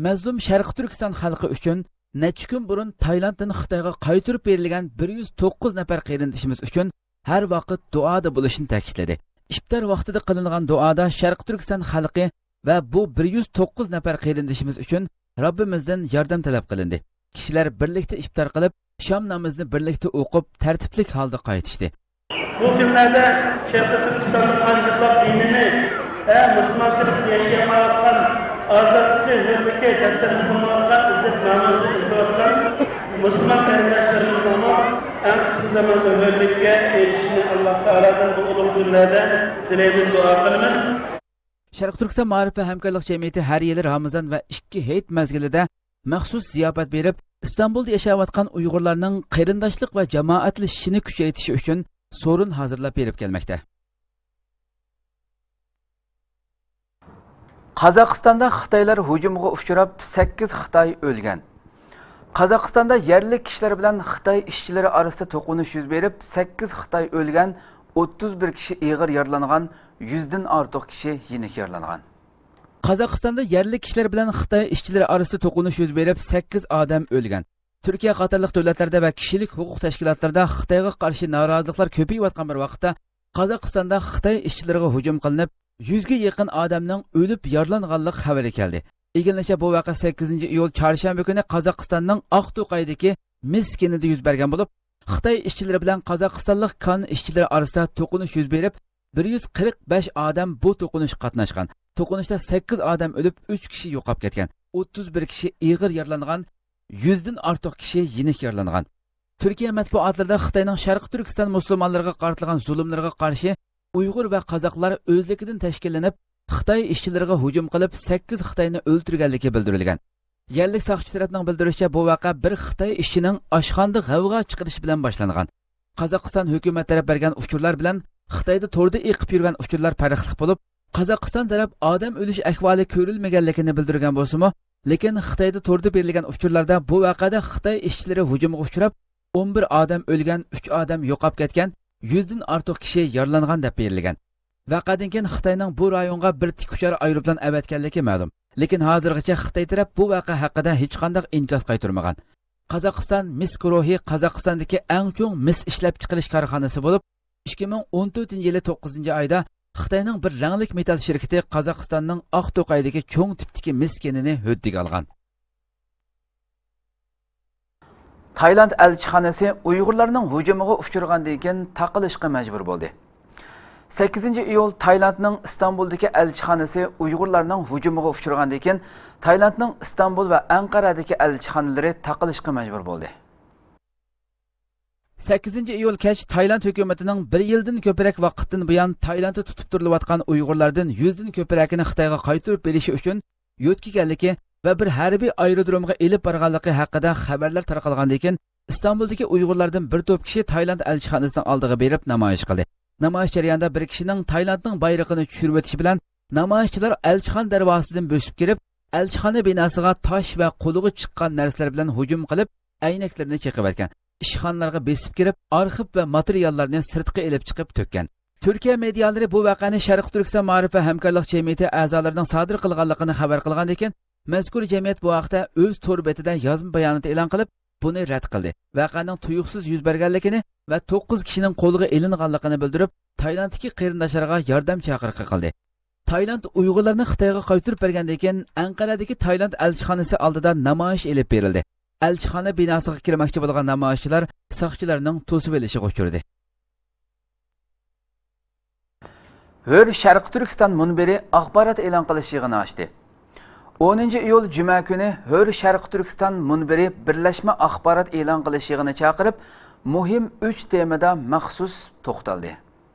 مەزلۇم شەرقىي تۈركىستان خەلقى ئۈچۈن، نەچچە كۈن بۇرۇن تايلاندتىن خىتايغا قايتۇرۇپ بېرىلگەن بىر يۈز توققۇز نەپەر قېرىندىشىمىز ئۈچۈن ھەر ۋاقىت دۇئادا بولۇشنى تەكىتلىدى. ئىپتار ۋاقتىدا قىلىنغان دۇئادا شەرقىي تۈركىستان خەلقى ۋە بۇ بىر يۈز توققۇز نەپەر قېرىندىشىمىز ئۈچۈن رەببىمىزدىن ياردەم تەلەپ قىلىندى. كىشىلەر بىرلىكتە ئىپتار قىلىپ، شام نامىزىنى بىرلىكتە ئوقۇپ، تەرتىپلىك ھالدا قايتىشتى. بۇ كۈنلەردە شەرقىي تۈركىستاندا قانچىلىك دىنىنى، ھە، مۇسۇلمانچىلىقتا ياشىيالمايۋاتقان، ئازادلىقى، ھۆرلۈكى تەسەللى قىلمايۋاتقان، ئىززەت نامۇسىنى ئىزدەۋاتقان مۇسۇلمان قېرىنداشلىرىمىزنىڭمۇ ئەڭ قىسقا زاماندا ھۆرلۈككە ئېرىشىشىنى ئاللا تائالادىن بۇ ئۇلۇغ كۈنلەردە تىلەيمىز، دۇئا قىلىمىز. شەرقىي تۈركىستان مائارىپ ۋە ھەمكارلىق جەمئىيىتى ھەر يىلى رامىزان ۋە ئىككى ھېيت مەزگىلىدە مەخسۇس زىياپەت بېرىپ، ئىستانبۇلدا ياشاۋاتقان ئۇيغۇرلارنىڭ قېرىنداشلىق ۋە جامائەتلىشىشىنى كۈچەيتىش ئۈچۈن سورۇن ھازىرلاپ بېرىپ كەلمەكتە. قازاقىستاندا خىتايلار ھۇجۇمغا ئۇچراپ، سەككىز خىتاي ئۆلگەن. قازاقىستاندا يەرلىك كىشىلەر بىلەن خىتاي ئىشچىلىرى ئارىسىدا توقۇنۇش يۈز بېرىپ، سەككىز خىتاي ئۆلگەن، ئوتتۇز بىر كىشى ئېغىر يارىلانغان، يۈزدىن ئارتۇق كىشى يېنىك يارىلانغان. قازاقىستاندا يەرلىك كىشىلەر بىلەن خىتاي ئىشچىلىرى ئارىسىدا توقۇنۇش يۈز بېرىپ، سەككىز ئادەم ئۆلگەن. تۈركىيە قاتارلىق دۆلەتلەردە ۋە كىشىلىك ھوقۇق تەشكىلاتلىرىدا خىتايغا قارشى نارازىلىقلار كۆپىيىۋاتقان بىر ۋاقىتتا، قازاقىستاندا خىتاي ئىشچىلىرىغا ھۇجۇم قىلىنىپ، يۈزگە يېقىن ئادەمنىڭ ئۆلۈپ يارىلانغانلىق خەۋىرى كەلدى. ئىگىلىنىشىچە، بۇ ۋەقە سەككىزىنچى ئىيۇل چارشەنبە كۈنى قازاقىستاننىڭ ئاقتوقايدىكى مىس كېنىدە يۈز بەرگەن بولۇپ، خىتاي ئىشچىلىرى بىلەن قازاقىستانلىق كان ئىشچىلىرى ئارىسىدا توقۇنۇش يۈز بېرىپ، بىر يۈز قىرىق بەش ئادەم بۇ توقۇنۇشقا قاتناشقان. توقۇنۇشتا سەككىز ئادەم ئۆلۈپ، ئۈچ كىشى يوقاپ كەتكەن. ئوتتۇز بىر كىشى ئېغىر يارىلانغان، يۈزدىن ئارتۇق كىشى يېنىك يارىلانغان. تۈركىيە مەتبۇئاتلىرىدا خىتاينىڭ شەرقىي تۈركىستان مۇسۇلمانلىرىغا قارىتىلغان زۇلۇملىرىغا قارشى ئۇيغۇر ۋە قازاقلار ئۆزلۈكىدىن تەشكىللىنىپ، خىتاي ئىشچىلىرىغا ھۇجۇم قىلىپ، سەككىز خىتاينى ئۆلتۈرگەنلىكى بىلدۈرۈلگەن. يەرلىك ساقچى تەرەپنىڭ بىلدۈرۈشىچە، بۇ ۋەقە بىر خىتاي ئىشچىنىڭ ئاشخانىدا غەۋغا چىقىرىشى بىلەن باشلانغان. قازاقىستان ھۆكۈمەت تەرەپ بەرگەن ئۇچۇرلار بىلەن خىتايدا توردا ئېقىپ يۈرگەن ئۇچۇرلار پەرقلىق بولۇپ، قازاقىستان تەرەپ ئادەم ئۆلۈش ئەھۋالى كۆرۈلمىگەنلىكىنى بىلدۈرگەن بولسىمۇ، لېكىن خىتايدا توردا بېرىلگەن ئۇچۇرلاردا بۇ ۋەقەدە خىتاي ئىشچىلىرى ھۇجۇمغا ئۇچراپ، ئون بىر ئادەم ئۆلگەن، ئۈچ ئادەم يوقاپ كەتكەن، يۈزدىن ئارتۇق كىشى يارىلانغان دەپ بېرىلگەن. ۋەقەدىن كېيىن خىتاينىڭ بۇ رايونغا بىر تىكئۇچار ئايروپىلان ئەۋەتكەنلىكى مەلۇم. لېكىن ھازىرغىچە خىتاي تەرەپ بۇ ۋەقە ھەققىدە ھېچقانداق ئىنكاس قايتۇرمىغان. قازاقىستان مىس گۇرۇھى قازاقىستاندىكى ئەڭ چوڭ مىس ئىشلەپچىقىرىش كارخانىسى بولۇپ، ئىككى مىڭ ئون تۆتىنچى يىلى توققۇزىنچى ئايدا خىتاينىڭ بىر رەڭلىك مېتال شىركىتى قازاقىستاننىڭ ئاقتوقايدىكى چوڭ تىپتىكى مىس كېنىنى ھۆددىگە ئالغان. تايلاند ئەلچىخانىسى ئۇيغۇرلارنىڭ ھۇجۇمىغا ئۇچرىغاندىن كېيىن تاقىلىشقا مەجبۇر بولدى. سەككىزىنچى ئىيۇل تايلاندنىڭ ئىستانبۇلدىكى ئەلچىخانىسى ئۇيغۇرلارنىڭ ھۇجۇمىغا ئۇچرىغاندىن كېيىن، تايلاندنىڭ ئىستانبۇل ۋە ئەنقەرەدىكى ئەلچىخانىلىرى تاقىلىشقا مەجبۇر بولدى. سەككىزىنچى ئىيۇل كەچ تايلاند ھۆكۈمىتىنىڭ بىر يىلدىن كۆپرەك ۋاقىتتىن بۇيان تايلاندتا تۇتۇپ تۇرۇلۇۋاتقان ئۇيغۇرلاردىن يۈزدىن كۆپرەكىنى خىتايغا قايتۇرۇپ بېرىشى ئۈچۈن يۆتكىگەنلىكى ۋە بىر ھەربىي ئايرودرومغا ئېلىپ بارغانلىقى ھەققىدە خەۋەرلەر تارقالغاندىن كېيىن، ئىستانبۇلدىكى ئۇيغۇرلاردىن بىر توپ كىشى تايلاند ئەلچىخانىسىنىڭ ئالدىغا بېرىپ نامايىش قىلدى. نامايىش جەريانىدا بىر كىشىنىڭ تايلاندنىڭ بايرىقىنى چۈشۈرۈۋېتىشى بىلەن نامايىشچىلار ئەلچىخانا دەرۋازىسىدىن بۆسۈپ كىرىپ، ئەلچىخانا بىناسىغا تاش ۋە قولىغا چىققان نەرسىلەر بىلەن ھۇجۇم قىلىپ، ئەينەكلىرىنى چېقىۋەتكەن. ئىشخانىلارغا بېسىپ كىرىپ، ئارخىپ ۋە ماتېرىياللارنى سىرتقا ئېلىپ چىقىپ تۆككەن. تۈركىيە مېدىيالىرى بۇ ۋەقەنى شەرقىي تۈركىستان مائارىپ ۋە ھەمكارلىق جەمئىيىتى ئەزالىرىنىڭ سادىر قىلغانلىقىنى خەۋەر قىلغاندىن كېيىن، مەزكۇر جەمئىيەت بۇ ھەقتە ئۆز تور بېتىدە يازما بايانات ئېلان قىلىپ، بۇنى رەت قىلدى. ۋەقەنىڭ تۇيۇقسىز يۈز بەرگەنلىكىنى ۋە توققۇز كىشىنىڭ قولغا ئېلىنغانلىقىنى بىلدۈرۈپ، تايلاندتىكى قېرىنداشلارغا ياردەم چاقىرىقى قىلدى. تايلاند ئۇيغۇرلارنى خىتايغا قايتۇرۇپ بەرگەندىن كېيىن، ئەنقەرەدىكى تايلاند ئەلچىخانىسى ئالدىدا نامايىش ئېلىپ بېرىلدى. ئەلچىخانا بىناسىغا كىرمەكچى بولغان نامايىشچىلار ساقچىلارنىڭ توسۇۋېلىشىغا ئۇچرىدى. ھۆر شەرقىي تۈركىستان مۇنبىرى ئاخبارات ئېلان قىلىش يىغىنى ئاچتى. ئونىنچى ئىيۇل جۈمە كۈنى ھۆر شەرقىي تۈركىستان مۇنبىرى بىرلەشمە ئاخبارات ئېلان قىلىش يىغىنى چاقىرىپ، مۇھىم ئۈچ تېمىدا مەخسۇس توختالدى.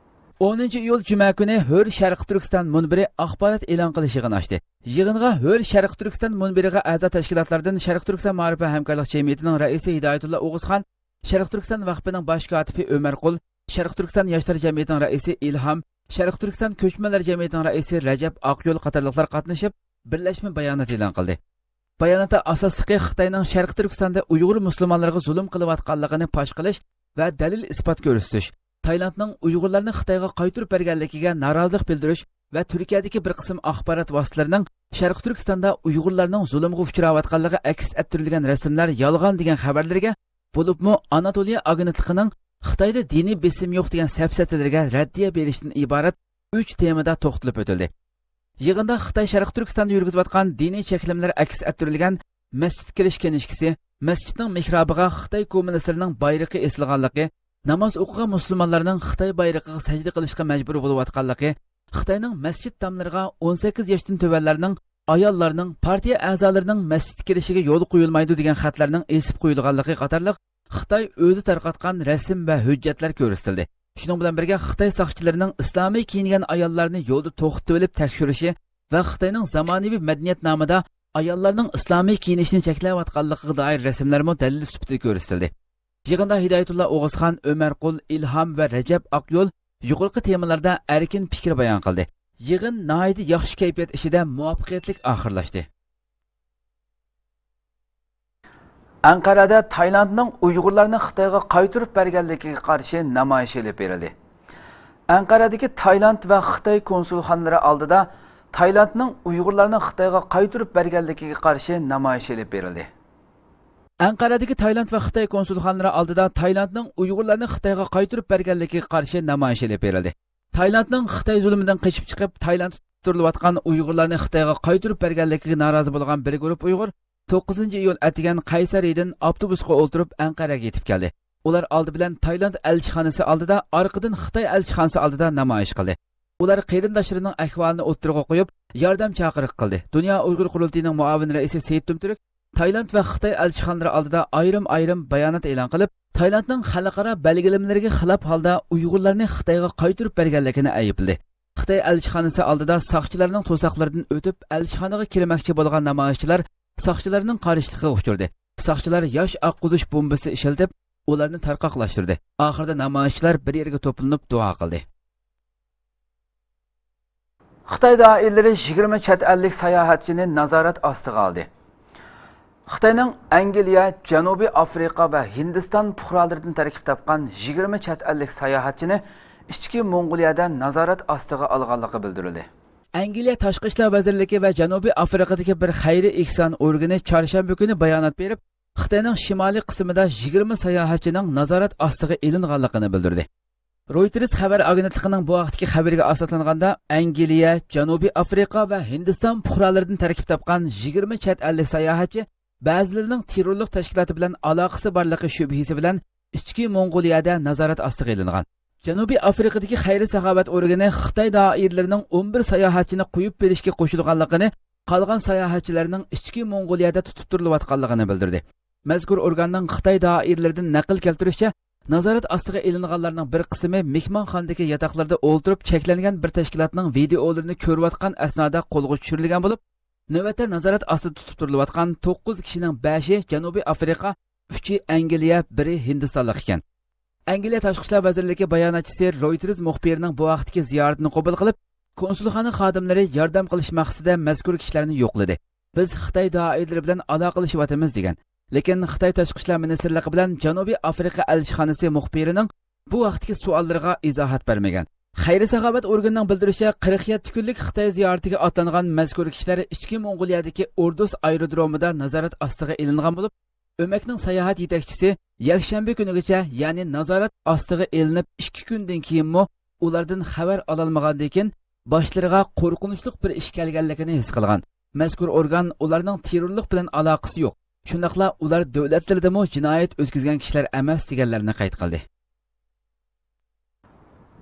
ئونىنچى ئىيۇل جۈمە كۈنى ھۆر شەرقىي تۈركىستان مۇنبىرى ئاخبارات ئېلان قىلىش يىغىنى ئاچتى. يىغىنغا ھۆر شەرقىي تۈركىستان مۇنبىرىغا ئەزا تەشكىلاتلاردىن شەرقىي تۈركىستان مائارىپ ۋە ھەمكارلىق جەمئىيىتىنىڭ رەئىسى ھىدايەتۇللا ئوغۇزخان، شەرقىي تۈركىستان ۋەقپىنىڭ باش كاتىپى ئۆمەرقۇل، شەرقىي تۈركىستان ياشلار جەمئىيىتىنىڭ رەئىسى ئىلھام، شەرقىي تۈركىستان كۆچمەنلەر جەمئىيىتىنىڭ رەئىسى رەجەپ ئاقيول قاتارلىقلار قاتنىشىپ، بىرلەشمە بايانات ئېلان قىلدى. باياناتتا ئاساسلىقى خىتاينىڭ شەرقىي تۈركىستاندا ئۇيغۇر مۇسۇلمانلىرىغا زۇلۇم قىلىۋاتقانلىقىنى پاش قىلىش ۋە دەلىل-ئىسپات كۆرسىتىش، تايلاندنىڭ ئۇيغۇرلارنى خىتايغا قايتۇرۇپ بەرگەنلىكىگە نارازىلىق بىلدۈرۈش ۋە تۈركىيەدىكى بىر قىسىم ئاخبارات ۋاسىتىلىرىنىڭ شەرقىي تۈركىستاندا ئۇيغۇرلارنىڭ زۇلۇمغا ئۇچراۋاتقانلىقى ئەكس ئەتتۈرۈلگەن رەسىملەر يالغان دېگەن خەۋەرلىرىگە، بولۇپمۇ ئاناتولىيە ئاگېنتلىقىنىڭ خىتايدا دىنىي بېسىم يوق دېگەن سەپسەتىلىرىگە رەددىيە بېرىشتىن ئىبارەت ئۈچ تېمىدا توختىلىپ ئۆتۈلدى. يىغىندا خىتاي شەرقىي تۈركىستاندا يۈرگۈزۈۋاتقان دىنىي چەكلىمىلەر ئەكس ئەتتۈرۈلگەن مەسچىت كىرىش كىنىشكىسى، مەسچىتنىڭ مېھرابىغا خىتاي كوممۇنىستلىرىنىڭ بايرىقى ئېسىلغانلىقى، ناماز ئوقۇغان مۇسۇلمانلارنىڭ خىتاي بايرىقىغا سەجدە قىلىشقا مەجبۇر بولۇۋاتقانلىقى، خىتاينىڭ مەسچىت تاملىرىغا ئون سەككىز ياشتىن تۆۋەنلەرنىڭ، ئاياللارنىڭ، پارتىيە ئەزالىرىنىڭ مەسچىتكە كىرىشىگە يول قويۇلمايدۇ دېگەن خەتلەرنىڭ ئېسىپ قويۇلغانلىقى قاتارلىق خىتاي ئۆزى تارقاتقان رەسىم ۋە ھۆججەتلەر كۆرسىتىلدى. شۇنىڭ بىلەن بىرگە، خىتاي ساقچىلىرىنىڭ ئىسلامىي كىيىنگەن ئاياللارنى يولدا توختىتىۋېلىپ تەكشۈرۈشى ۋە خىتاينىڭ زامانىۋى مەدەنىيەت نامىدا ئاياللارنىڭ ئىسلامىي كىيىنىشىنى چەكلەۋاتقانلىقىغا دائىر رەسىملەرمۇ دەلىل سۈپىتىدە كۆرسىتىلدى. يىغىندا ھىدايەتۇللا ئوغۇزخان، ئۆمەرقۇل، ئىلھام ۋە رەجەپ ئاقيول يۇقىرىقى تېمىلاردا ئەركىن پىكىر بايان قىلدى. يىغىن ناھايىتى ياخشى كەيپىيات ئىچىدە مۇۋەپپەقىيەتلىك ئاخىرلاشتى. ئەنقەرەدە تايلاندنىڭ ئۇيغۇرلارنى خىتايغا قايتۇرۇپ بەرگەنلىكىگە قارشى نامايىش ئېلىپ بېرىلدى. ئەنقەرەدىكى تايلاند ۋە خىتاي كونسۇلخانىلىرى ئالدىدا تايلاندنىڭ ئۇيغۇرلارنى خىتايغا قايتۇرۇپ بەرگەنلىكىگە قارشى نامايىش ئېلىپ بېرىلدى. ئەنقەرەدىكى تايلاند ۋە خىتاي كونسۇلخانىلىرى ئالدىدا تايلاندنىڭ ئۇيغۇرلارنى خىتايغا قايتۇرۇپ بەرگەنلىكىگە قارشى نامايىش ئېلىپ بېرىلدى. تايلاندنىڭ خىتاي زۇلۇمىدىن قېچىپ چىقىپ، تايلاندتا تۇتۇپ تۇرۇلۇۋاتقان ئۇيغۇرلارنى خىتايغا قايتۇرۇپ بەرگەنلىكىگە نارازى بولغان بىر گۇرۇپ ئۇيغۇر توققۇزىنچى ئىيۇل ئەتىگەن قەيسەرىدىن ئاپتوبۇسقا ئولتۇرۇپ ئەنقەرەگە يېتىپ كەلدى. ئۇلار ئالدى بىلەن تايلاند ئەلچىخانىسى ئالدىدا، ئارقىدىن خىتاي ئەلچىخانىسى ئالدىدا نامايىش قىلدى. ئۇلار قېرىنداشلىرىنىڭ ئەھۋالىنى ئوتتۇرىغا قويۇپ، ياردەم چاقىرىقى قىلدى. دۇنيا ئۇيغۇر قۇرۇلتىيىنىڭ مۇئاۋىن رەئىسى سېيىت تۈمتۈرك تايلاند ۋە خىتاي ئەلچىخانىلىرى ئالدىدا ئايرىم-ئايرىم بايانات ئېلان قىلىپ، تايلاندنىڭ خەلقئارا بەلگىلىمىلىرىگە خىلاپ ھالدا ئۇيغۇرلارنى خىتايغا قايتۇرۇپ بەرگەنلىكىنى ئەيىبلىدى. خىتاي ئەلچىخانىسى ئالدىدا ساقچىلارنىڭ توساقلىرىدىن ئۆتۈپ، ئەلچىخانىغا كىرمەكچى بولغان نامايىشچىلار ساقچىلارنىڭ قارشىلىقىغا ئۇچرىدى. ساقچىلار ياش ئاققۇزۇش بومبىسى ئىشلىتىپ، ئۇلارنى تارقاقلاشتۇردى. ئاخىرىدا نامايىشچىلار بىر يەرگە توپلىنىپ دۇئا قىلدى. خىتاي دائىرىلىرى يىگىرمە چەت ئەللىك ساياھەتچىنى نازارەت ئاستىغا ئالدى. خىتاينىڭ ئەنگلىيە، جەنۇبىي ئافرىقا ۋە ھىندىستان پۇقرالىرىدىن تەركىب تاپقان يىگىرمە چەت ئەللىك ساياھەتچىنى ئىچكى موڭغۇلىيەدە نازارەت ئاستىغا ئالغانلىقى بىلدۈرۈلدى. ئەنگلىيە تاشقى ئىشلار ۋەزىرلىكى ۋە جەنۇبىي ئافرىقىدىكى بىر خەيرىي ئېھسان ئورگىنى چارشەنبە كۈنى بايانات بېرىپ، خىتاينىڭ شىمالىي قىسمىدا يىگىرمە ساياھەتچىنىڭ نازارەت ئاستىغا ئېلىنغانلىقىنى بىلدۈردى. رويتېرس خەۋەر ئاگېنتلىقىنىڭ بۇ ھەقتىكى خەۋىرىگە ئاساسلانغاندا، ئەنگلىيە، جەنۇبىي ئافرىقا ۋە ھىندىستان پۇقرالىرىدىن تەركىب تاپقان يىگىرمە چەت ئەللىك ساياھەتچى بەزىلىرىنىڭ تېررورلۇق تەشكىلاتى بىلەن ئالاقىسى بارلىقى شۈبھىسى بىلەن ئىچكى موڭغۇلىيەدە نازارەت ئاستىغا ئېلىنغان. جەنۇبىي ئافرىقىدىكى خەير-ساخاۋەت ئورگىنى خىتاي دائىرىلىرىنىڭ ئون بىر ساياھەتچىنى قويۇپ بېرىشكە قوشۇلغانلىقىنى، قالغان ساياھەتچىلەرنىڭ ئىچكى موڭغۇلىيەدە تۇتۇپ تۇرۇلۇۋاتقانلىقىنى بىلدۈردى. مەزكۇر ئورگاننىڭ خىتاي دائىرىلىرىدىن نەقىل كەلتۈرۈشىچە، نازارەت ئاستىغا ئېلىنغانلارنىڭ بىر قىسمى مېھمانخانىدىكى ياتاقلىرىدا ئولتۇرۇپ، چەكلەنگەن بىر تەشكىلاتنىڭ ۋىدېئولىرىنى كۆرۈۋاتقان ئەسنادا قولغا چۈشۈرۈلگەن بولۇپ، نۆۋەتتە نازارەت ئاستىدا تۇتۇپ تۇرۇلۇۋاتقان توققۇز كىشىنىڭ بەشى جەنۇبىي ئافرىقا، ئۈچى ئەنگلىيە، بىرى ھىندىستانلىق ئىكەن. ئەنگلىيە تاشقى ئىشلار ۋەزىرلىكى باياناتچىسى رويتېرز مۇخبىرىنىڭ بۇ ھەقتىكى زىيارىتىنى قوبۇل قىلىپ، كونسۇلخانا خادىملىرى ياردەم قىلىش مەقسىتىدە مەزكۇر كىشىلەرنى يوقلىدى. بىز خىتاي دائىرىلىرى بىلەن ئالاقىلىشىۋاتىمىز دېگەن. لېكىن خىتاي تاشقى ئىشلار مىنىستىرلىقى بىلەن جەنۇبىي ئافرىقا ئەلچىخانىسى مۇخبىرىنىڭ بۇ ھەقتىكى سوئاللىرىغا ئىزاھات بەرمىگەن. خەير-ساخاۋەت ئورگىنىنىڭ بىلدۈرۈشىچە، قىرىق يەتتە كۈنلۈك خىتاي زىيارىتىگە ئاتلانغان مەزكۇر كىشىلەر ئىچكى موڭغۇلىيەدىكى ئوردۇس ئايرودرومىدا نازارەت ئاستىغا ئېلىنغان بولۇپ، ئۆمەكنىڭ ساياھەت يېتەكچىسى يەكشەنبە كۈنىگىچە، يەنى نازارەت ئاستىغا ئېلىنىپ ئىككى كۈندىن كېيىنمۇ ئۇلاردىن خەۋەر ئالالمىغاندىن كېيىن، باشلىرىغا قورقۇنچلۇق بىر ئىش كەلگەنلىكىنى ھېس قىلغان. مەزكۇر ئورگان ئۇلارنىڭ تېررورلۇق بىلەن ئالاقىسى يوق، شۇنداقلا ئۇلار دۆلەتلىرىدىمۇ جىنايەت ئۆتكۈزگەن كىشىلەر ئەمەس، دېگەنلەرنى قەيت قىلدى.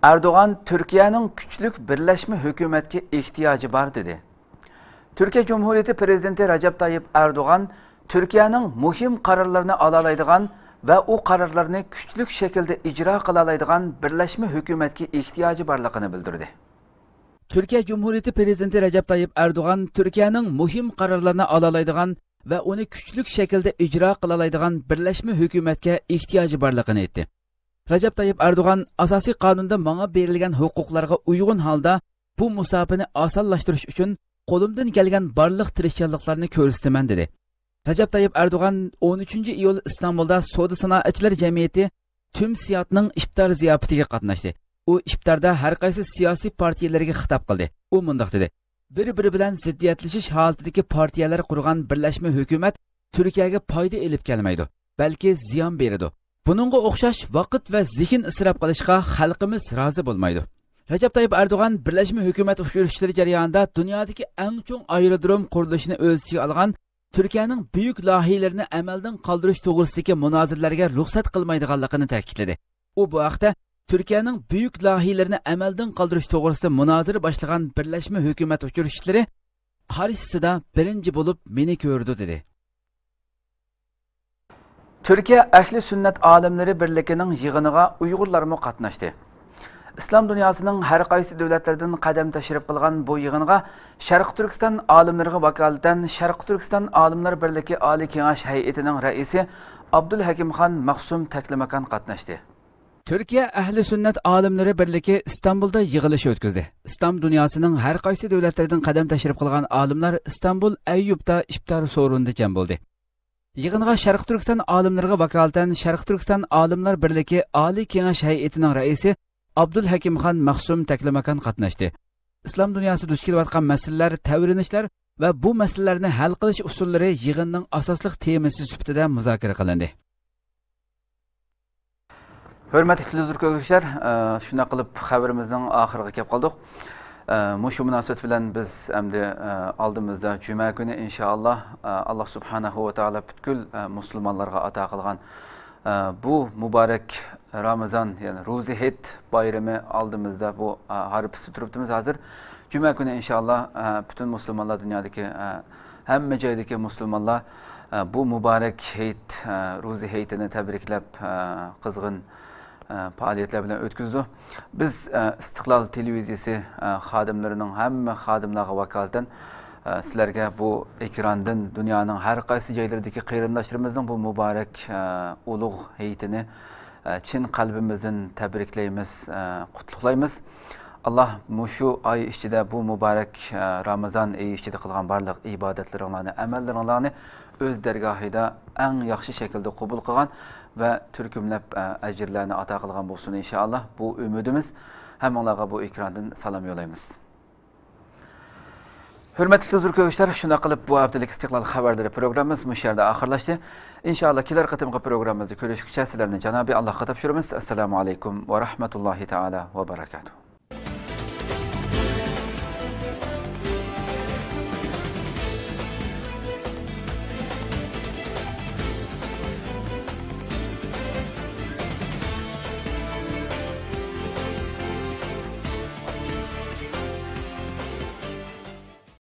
ئەردوغان تۈركىيەنىڭ كۈچلۈك بىرلەشمە ھۆكۈمەتكە ئېھتىياجى بار دېدى. تۈركىيە جۇمھۇرىيىتى پىرېزىدېنتى رەجەپ تايىپ ئەردوغان تۈركىيەنىڭ مۇھىم قارارلىرىنى ئالالايدىغان ۋە ئۇ قارارلارنى كۈچلۈك شەكىلدە ئىجرا قىلالايدىغان بىرلەشمە ھۆكۈمەتكە ئېھتىياجى بارلىقىنى بىلدۈردى. تۈركىيە جۇمھۇرىيىتى پىرېزىدېنتى رەجەپ تايىپ ئەردوغان تۈركىيەنىڭ مۇھىم قارارلارنى ئالالايدىغان ۋە ئۇنى كۈچلۈك شەكىلدە ئىجرا قىلالايدىغان بىرلەشمە ھۆكۈمەتكە ئېھتىياجى بارلىقىنى ئېيتتى. رەجەپ تايىپ ئەردوغان ئاساسىي قانۇندا ماڭا بېرىلگەن ھوقۇقلارغا ئۇيغۇن ھالدا بۇ مۇساپىنى ئاسانلاشتۇرۇش ئۈچۈن قولۇمدىن كەلگەن بارلىق تىرىشچانلىقلارنى كۆرسىتىمەن، دېدى. رەجەپ تايىپ ئەردوغان ئون ئۈچىنچى ئىيۇل ئىستانبۇلدا سودا سانائەتچىلەر جەمئىيىتى تۈمسىياتنىڭ ئىپتار زىياپىتىگە قاتناشتى. ئۇ ئىپتاردا ھەر قايسى سىياسىي پارتىيەلەرگە خىتاب قىلدى. ئۇ مۇنداق دېدى: بىر-بىرى بىلەن زىددىيەتلىشىش ھالىتىدىكى پارتىيەلەر قۇرغان بىرلەشمە ھۆكۈمەت تۈركىيەگە پايدا ئېلىپ كەلمەيدۇ، بەلكى زىيان بېرىدۇ. بۇنىڭغا ئوخشاش ۋاقىت ۋە زېھىن ئىسراپ قىلىشقا خەلقىمىز رازى بولمايدۇ. رەجەپ تايىپ ئەردوغان بىرلەشمە ھۆكۈمەت ئۇچرىشىشلىرى جەريانىدا دۇنيادىكى ئەڭ چوڭ ئايرودروم قۇرۇلۇشىنى ئۆز ئىچىگە ئالغان تۈركىيەنىڭ بۈيۈك لايىھىلىرىنى ئەمەلدىن قالدۇرۇش توغرىسىدىكى مۇنازىرىلەرگە رۇخسەت قىلمايدىغانلىقىنى تەكىتلىدى. ئۇ بۇ ھەقتە تۈركىيەنىڭ بۈيۈك لايىھىلىرىنى ئەمەلدىن قالدۇرۇش توغرىسىدا مۇنازىرە باشلىغان بىرلەشمە ھۆكۈمەت ئۇچرىشىشلىرى قارشىسىدا بىرىنچى بولۇپ مېنى كۆرىدۇ، دېدى. تۈركىيە ئەھلى سۈننەت ئالىملىرى بىرلىكىنىڭ يىغىنىغا ئۇيغۇرلارمۇ قاتناشتى. ئىسلام دۇنياسىنىڭ ھەر قايسى دۆلەتلىرىدىن قەدەم تەشرىپ قىلغان بۇ يىغىنغا شەرقىي تۈركىستان ئالىملىرىغا ۋاكالىتەن شەرقىي تۈركىستان ئالىملار بىرلىكى ئالىي كېڭەش ھەيئىتىنىڭ رەئىسى ئابدۇلھەكىمخان مەخسۇم تەكلىماكان قاتناشتى. تۈركىيە ئەھلى سۈننەت ئالىملىرى بىرلىكى ئىستانبۇلدا يىغىلىش ئۆتكۈزدى. ئىسلام دۇنياسىنىڭ ھەر قايسى دۆلەتلىرىدىن قەدەم تەشرىپ قىلغان ئالىملار ئىستانبۇل ئەييۇبتا ئىپتار سورۇنىدا جەم بولدى. يىغىنغا شەرقىي تۈركىستان ئالىملىرىغا ۋاكالىتەن شەرقىي تۈركىستان ئالىملار بىرلىكى ئالىي كېڭەش ھەيئىتىنىڭ رەئىسى ئابدۇلھەكىمخان مەخسۇم تەكلىماكان قاتناشتى. ئىسلام دۇنياسى دۇچ كېلىۋاتقان مەسىلىلەر، تەۋرىنىشلەر ۋە بۇ مەسىلىلەرنى ھەل قىلىش ئۇسۇللىرى يىغىننىڭ ئاساسلىق تېمىسى سۈپىتىدە مۇزاكىرە قىلىندى. ھۆرمەتلىك تېلېۋىزور كۆرگۈچىلەر، ئە، شۇنداق قىلىپ خەۋىرىمىزنىڭ ئاخىرىغا كەپ قالدۇق. ئە، مۇشۇ مۇناسىۋەت بىلەن بىز ئەمدى، ئە، ئالدىمىزدا جۈمە كۈنى ئىنشائاللا، ئە، ئاللا سۇبھانەھۇ ۋە تائالا پۈتكۈل، ئە، مۇسۇلمانلارغا ئاتا قىلغان، ئە، بۇ مۇبارەك رامىزان، يەنى روزى ھېيت بايرىمى ئالدىمىزدا، بۇ، ئە، ھارپىسىدا تۇرۇپتىمىز ھازىر. جۈمە كۈنى ئىنشائاللا، ئە، پۈتۈن مۇسۇلمانلار دۇنيادىكى، ئە، ھەممە جايدىكى مۇسۇلمانلار، ئە، بۇ مۇبارەك ھېيت، ئە، روزى ھېيتىنى تەبرىكلەپ، ئە، قىزغىن، ئە، پائالىيەتلەر بىلەن ئۆتكۈزىدۇ. بىز، ئە، ئىستىقلال تېلېۋىزىيىسى، ئە، خادىملىرىنىڭ ھەممە خادىملارغا ۋاكالىتەن، ئە، سىلەرگە بۇ ئېكراندىن دۇنيانىڭ ھەر قايسى جايلىرىدىكى قېرىنداشلىرىمىزنىڭ بۇ مۇبارەك، ئە، ئۇلۇغ ھېيتىنى، ئە، چىن قەلبىمىزدىن تەبرىكلەيمىز، ئە، قۇتلۇقلايمىز. ئاللا مۇشۇ ئاي ئىچىدە، بۇ مۇبارەك، ئە، رامىزان ئېيى ئىچىدە قىلغان بارلىق ئىبادەتلىرىڭلارنى، ئەمەللىرىڭلارنى ئۆز دەرگاھىدا ئەڭ ياخشى شەكىلدە قوبۇل قىلغان ۋە تۈركۈملەپ، ئە، ئەجىرلەرنى ئاتا قىلغان بولسۇن، ئىنشائاللا. بۇ ئۈمىدىمىز. ھەممىڭلارغا بۇ ئېكراندىن سالام يوللايمىز. ھۆرمەتلىك تېلېۋىزور كۆرگۈچىلەر، شۇنداق قىلىپ بۇ ھەپتىلىك ئىستىقلال خەۋەرلىرى پروگراممىمىز مۇشۇ يەردە ئاخىرلاشتى. ئىنشائاللا، كېلەر قېتىمقى پروگراممىمىزدا كۆرۈشكىچە سىلەرنى جانابى ئاللاھقا تاپشۇرىمىز. ئەسسالامۇ ئەلەيكۇم ۋە رەھمەتۇللاھى تائالا ۋە بەرەكاتۇھ.